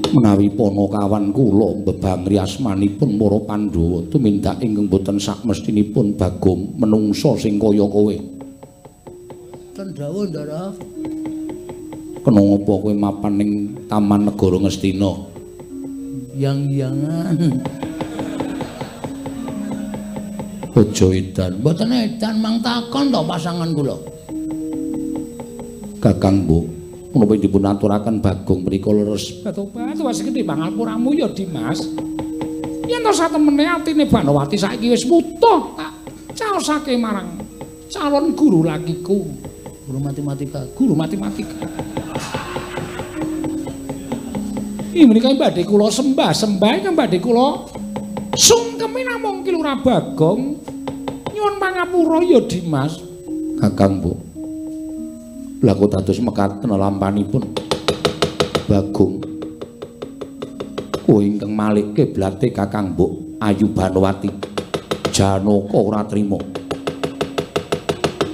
Menawi panakawan kula mbebangri asmanipun para Pandhawa tumindak ingkang boten sakmestinipun Bagong menungsa sing kaya kowe. Ten dawuh, Ndara. Kena ngapa kowe mapan ning Taman Negara Ngastina? Yang-yangan. Aja edan. Mboten edan, mang takon to pasangan kula. Kakang Bu, menapa dipun aturaken Bagong mriku leres? Batu-batu wis gedhe pangapuramu ya Dimas. Yen to satemene atine Banowati saiki wis wutuh tak caosake marang calon guru lakiku, guru matematika, guru matematika. Ih menika badhe kula sembah-sembah ingkang badhe kula sungkemi namung Ki Lurah Bagong. Nyuwun pangapura ya Dimas. Kakang Bu, lha kok dados mekaten lampanipun Bagong. Kowe ingkang malik kiblate Kakang Mbok Ayu Banowati. Janaka ora trima.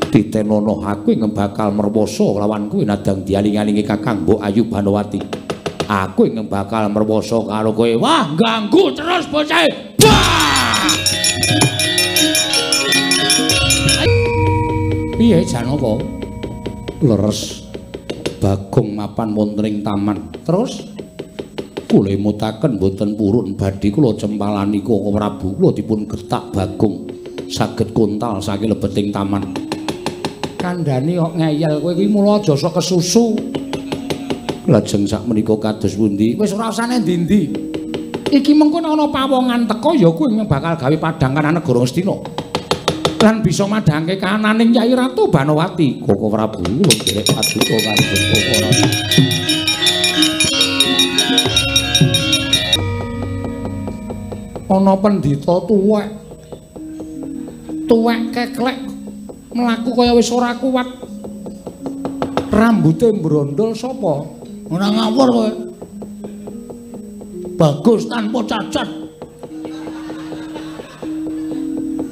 Titenono aku ingkang bakal merwoso lawan kowe nadang dialing-alingi Kakang Mbok Ayu Banowati. Aku ingkang bakal merwoso karo kowe. Wah, ganggu terus bocah. Wah! Piye Janaka? Leres Bagong mapan wonten ing taman. Terus kula emutaken boten purun badhe kula cempalani Koko Prabu kula dipun getak Bagong saged kontal saking lebeting taman. Kandhane kok ngeyel kowe iki mula aja sok kesusu. Lajeng sakmenika kados pundi? Wis ora usah endi-endi. Iki mengko nek ana pawongan teka ya kowe bakal gawe padhang kanan negara Ngastina. Lan bisa madhangke kananing Kyai Ratu Banowati. Koko Prabu kula nderek paduka kanjeng Koko Prabu. Ana pendhita tuwek. Tuwek keklek mlaku kaya wis ora kuat. Rambute mbrondol sapa? Ora ngawur kowe. Bagus tanpa cacat.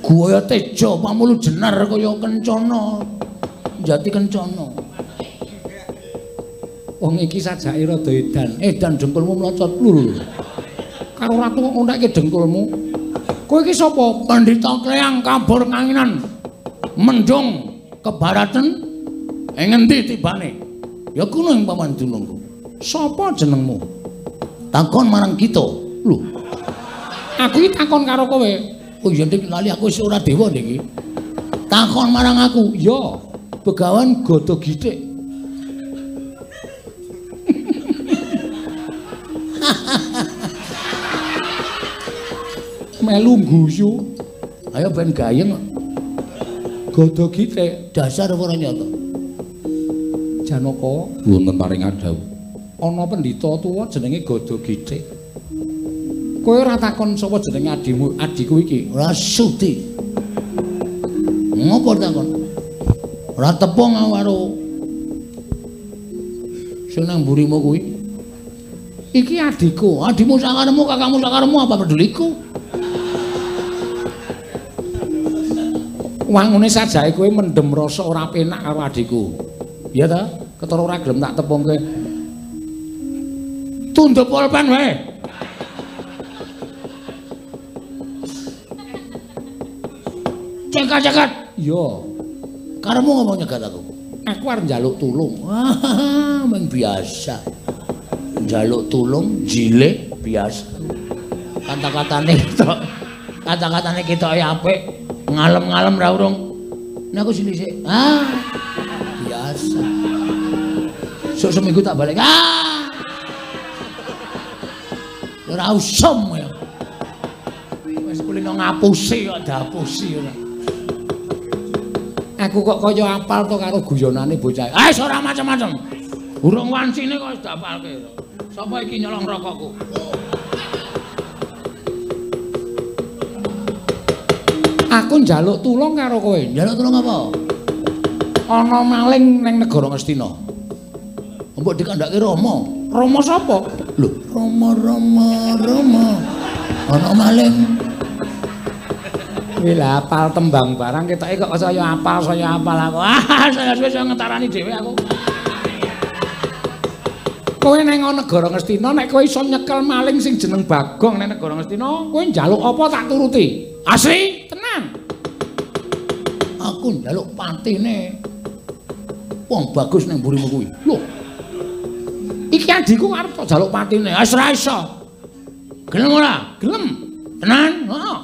Guaya teja pamulu jenar kaya kencana. Jati kencana. Wong iki sajake rada edan. Edan dengkulmu mlocot lho. Karo ratu kok ngontekke dengkulmu. Kowe iki sapa? Pandhita Kleyang kabur kanginan. Mendung kebaratan ing ngendi tibane? Ya kuno ing paman dunungku. Sapa jenengmu? Takon marang kita. Lho. Aku iki takon karo kowe. Oh iya ndik lali aku wis ora dewa niki. Takon marang aku. Ya, Begawan Gada Githik. Melu guyu. Ayo ben gayeng. Gada Githik dasar ora nyata. Janaka wonten paring adhawuh. Ana pendhita tuwa jenenge Gada Githik. Kowe ora takon sapa jenenge adimu, adhiku iki? Ora sudi. Ngopo takon? Ora tepung aku karo sing nang mburimu kuwi. Iki adhiku, adimu sakaremu, kakangmu sakaremu apa peduliku? Wangune sajake kowe mendem rasa ora penak karo adhiku. Iya ta? Ketara ora gelem tak tepungke. Tunduk pulpen wae. Cekat-cekat. Iya. Karemu ngomong nyegat aku. Aku arep njaluk tulung. Wah, meng biasa. Njaluk tulung jile. Biasa. Kata-katane ketok. Kata-katane ketoke apik, ngalem-ngalem ra urung. Nek aku sini sik. Ah. Biasa. Sok seminggu tak balik. Ah. Ora usum ya. Wis kulino ngapusi kok diapusi ora. Aku kok kaya apal to karo guyonane bocah. Ah, wis ora macem-macem. Urung wancine kok wis diapalke. Sapa iki nyolong rokokku? Aku njaluk tulung karo kowe. Njaluk tulung apa? Ana maling ning negara Ngastina. Mbok dikandhake Rama. Rama sapa? Lho, Rama Rama Rama. Ana maling. Kuwi lha apal tembang barang ketoke kok saya apal aku. Ah, saya wis ngetarani dhewe aku. Kowe nang negara Ngastina nek kowe iso nyekel maling sing jeneng Bagong nang negara Ngastina, kowe njaluk apa tak turuti. Asli, tenan. Aku njaluk patine wong bagus nang mburimu kuwi. Lho. Iki adhiku arep tok jaluk patine. Wis ora iso. Gelem ora? Gelem. Tenan? Heeh.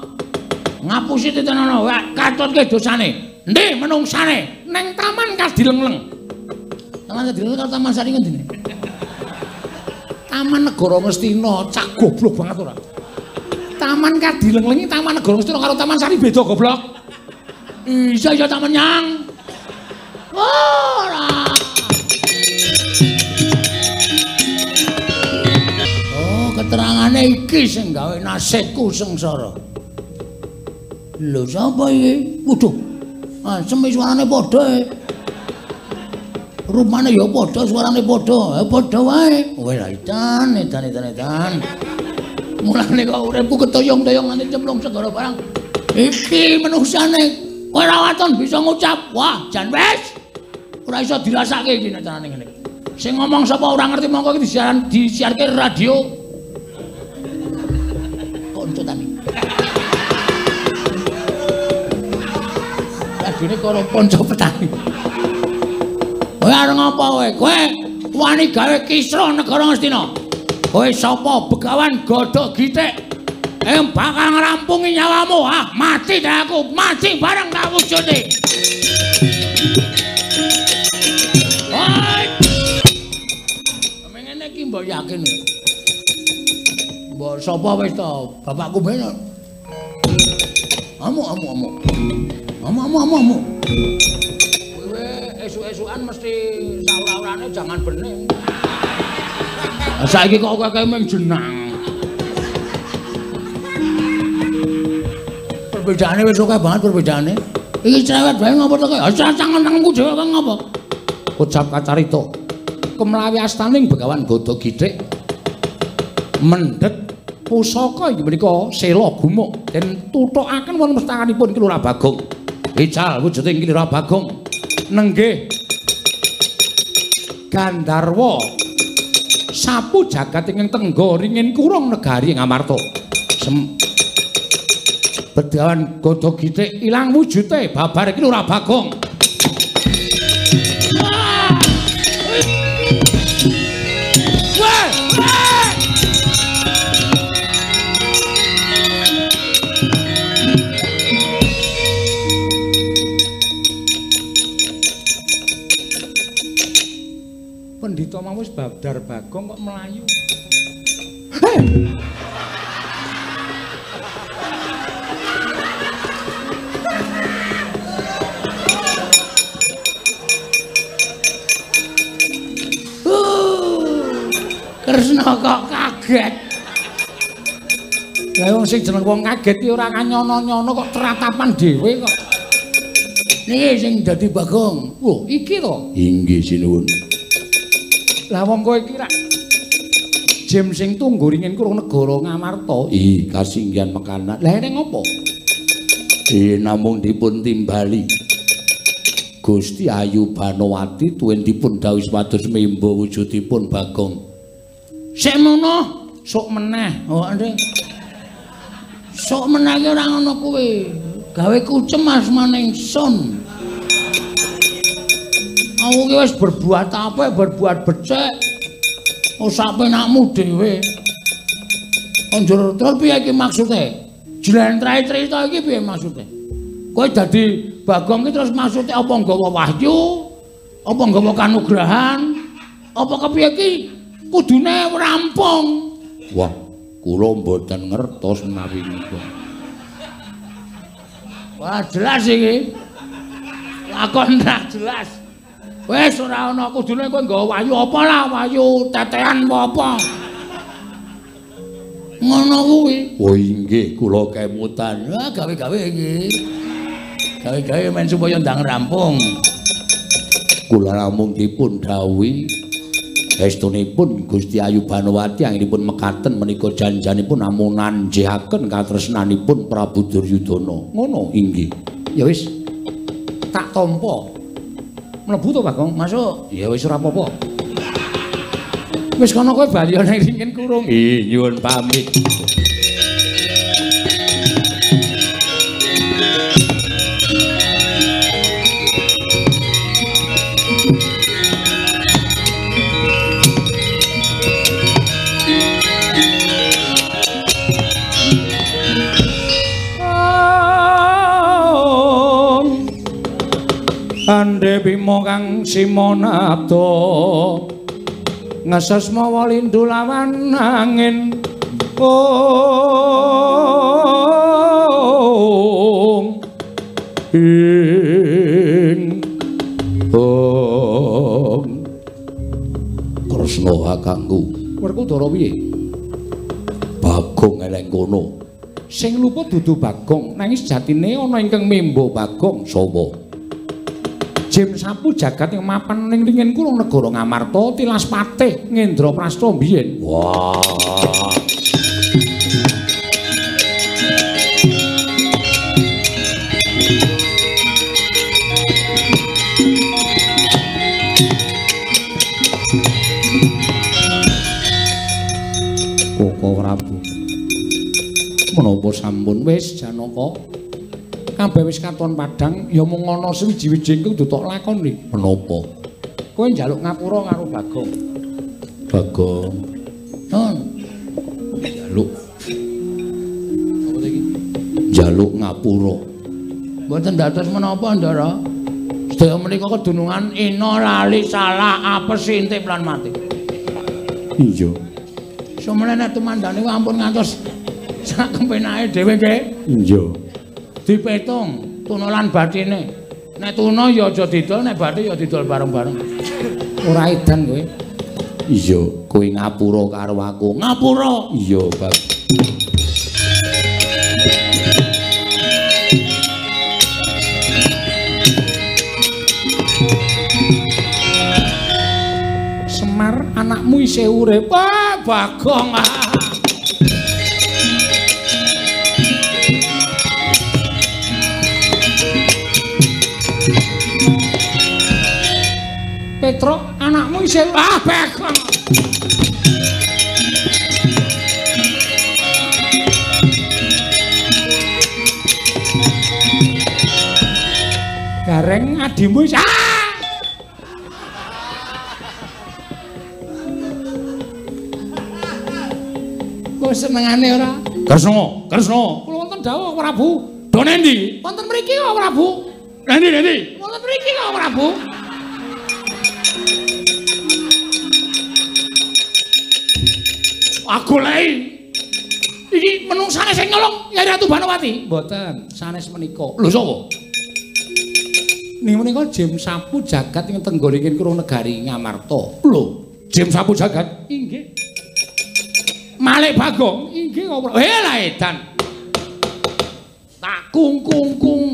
Ngapusi titenono, katutke dosane. Endi menungsane? Neng Taman Kadileng-leng. Taman Kadileng karo Taman Sari ngendine? Taman Negara Ngastina, cak goblok banget ora. Taman Kadileng-leng Taman Negara Ngastina karo Taman Sari beda goblok. Iya iya taman nyang. Ora. Oh, keterangane iki sing gawe nasibku sengsara. Lho sapa iki? Waduh. Ah, semi suarane padha e. Rupane ya padha, suarane padha. Padha wae. Kowe lah edan, edan, edan, edan. Mulane kok uripku ketoyong-toyong nganti cemplung segara barang. Iki menungsane kowe ora waton bisa ngucap. Wah, jan wis. Ora iso dirasake iki nek carane ngene. Sing ngomong sapa ora ngerti mongko iki disiaran disiarke radio. Konco tani. Radione karo ponco petani. Kowe arep ngapa kowe? Kowe wani gawe kisruh negara Ngastina. Kowe sapa Begawan Godhog Gitik? Yang bakal ngrampungi nyawamu. Ah, mati dah aku, mati bareng tak wujudi. Oi. Ngene iki mbok yakin. Mbok sapa wis to? Bapakku ben. Amuk amuk amuk. Amuk amuk amuk amuk. Kowe esuk-esukan mesti saura-urane jangan bening. Saiki kok kowe mung jenang. Perbedaane wis akeh banget perbedaane. Iki cerewet bae ngopo to kowe? Ha cangkem-cangkemku dhewe kok ngopo? Ucap kacarita. Kemlawi astaning Begawan Godhog Gitik mendhet pusaka inggih menika sela gumuk den tuthukaken wonten pestakanipun Ki Lurah Bagong. Ical wujuding Ki Lurah Bagong nenggih Gandharwa sapu jagat ingkang tengga ringin kurung negari Ngamarta. Begawan Godhog Gitik ilang wujute babar Ki Lurah Bagong. Pendhita mau wis babdar Bagong kok melayu. Hei! Kresna kok kaget. Lah wong sing jeneng wong kaget ki ora kanyono-nyono kok tratapan dhewe kok. Niki sing dadi Bagong. Lho, iki to? Inggih sinuwun. Lah wong kowe iki rak jem sing tunggu ringin kurung negara Ngamarta. Ih, kasinggihan mekanan. Lah ene ngopo? Namung dipun timbali. Gusti Ayu Banowati tuwin dipun dawuhi supados memba wujudipun Bagong. Sik mono, sok meneh. Oh, ndek. Sok meneh ki ora ngono kuwi. Gawe kucem asmane ingsun. Aku ki wis berbuat apik, berbuat becik. Oh, sak penakmu dhewe. Njur terus piye iki maksude? Jlentrahe crita iki piye maksude? Kowe dadi Bagong iki terus maksude apa nggawa wahyu? Apa nggawa kanugrahan? Apa kepiye iki? Kudune rampung. Wah, kula mboten ngertos menawi niku. Wah, jelas iki. Lakon ra jelas. Wis ora ana kudune kowe nggawa wahyu apa lah, wahyu tetean apa. Ngono kuwi. Oh inggih, kula kemutan. Wah, gawe-gawe iki. Gawe-gawe men supaya ndang rampung. Kula namung dipun dhawuhi estunipun Gusti Ayu Banowati anggenipun mekaten menika janjanipun namung nanjihaken katresnanipun Prabu Duryudana. Ngono inggih. Ya wis. Tak tampa. Mlebu to, Bagong? Masuk. Ya wis ora apa-apa. Wis kono kowe bali nang ringin kurung. Ih, nyuwun pamit. Ande Bima kang simonabda ngeses mawa lindu lawan angin. Ong ing ong Kresna kakangku. Werkudara piye? Bagong eleng kono. Sing luput dudu Bagong, nanging sejatine ana ingkang membo Bagong. Sapa? Jim Sapu jagat ing mapan ning ringin kulon negara Ngamarta tilas patih Ngendraprasta biyen. Wah. Koko Prabu. Menapa sampun wis Janaka? Kabeh wis katon padhang ya mung ana sewiji-wiji kudu tok lakoni. Menapa? Kowe njaluk ngapura karo Bagong. Bagong. Nun. Njaluk. Apa iki? Njaluk ngapura. Mboten dados menapa, Ndara? Sedaya menika kedunungan ina lali salah apes intip lan mati. Iya. Sumene nek tumandane ampun ngantos sak kempenake dhewe nggih. Iya. Dipetung tuna lan batine. Nek tuna ya aja didol, nek bathi ya didol bareng-bareng. Ora edan kowe. Iya, kowe ngapura karo aku. Ngapura. Iya, Bab. Semar anakmu isih urip. Wah, Bagong. Ah. Petruk anakmu isih ah Bagong. Gareng adimu isih ah. Kok senengane ora? Kresna, Kresna. Kula wonten dawuh Prabu. Do nendi? Wonten mriki kok Prabu. Nendi, nendi? Wonten mriki kok Prabu. Aku lei. Iki menungsane sing nyolong Yai Ratu Banowati. Mboten, sanes menika. Lho sapa? Ning menika Jim Sapu jagat ing tenggoringin kurung negari Ngamarta. Lho, Jim Sapu jagat? Inggih. Malik Bagong? Inggih kok. Lah edan. Tak kung kung kung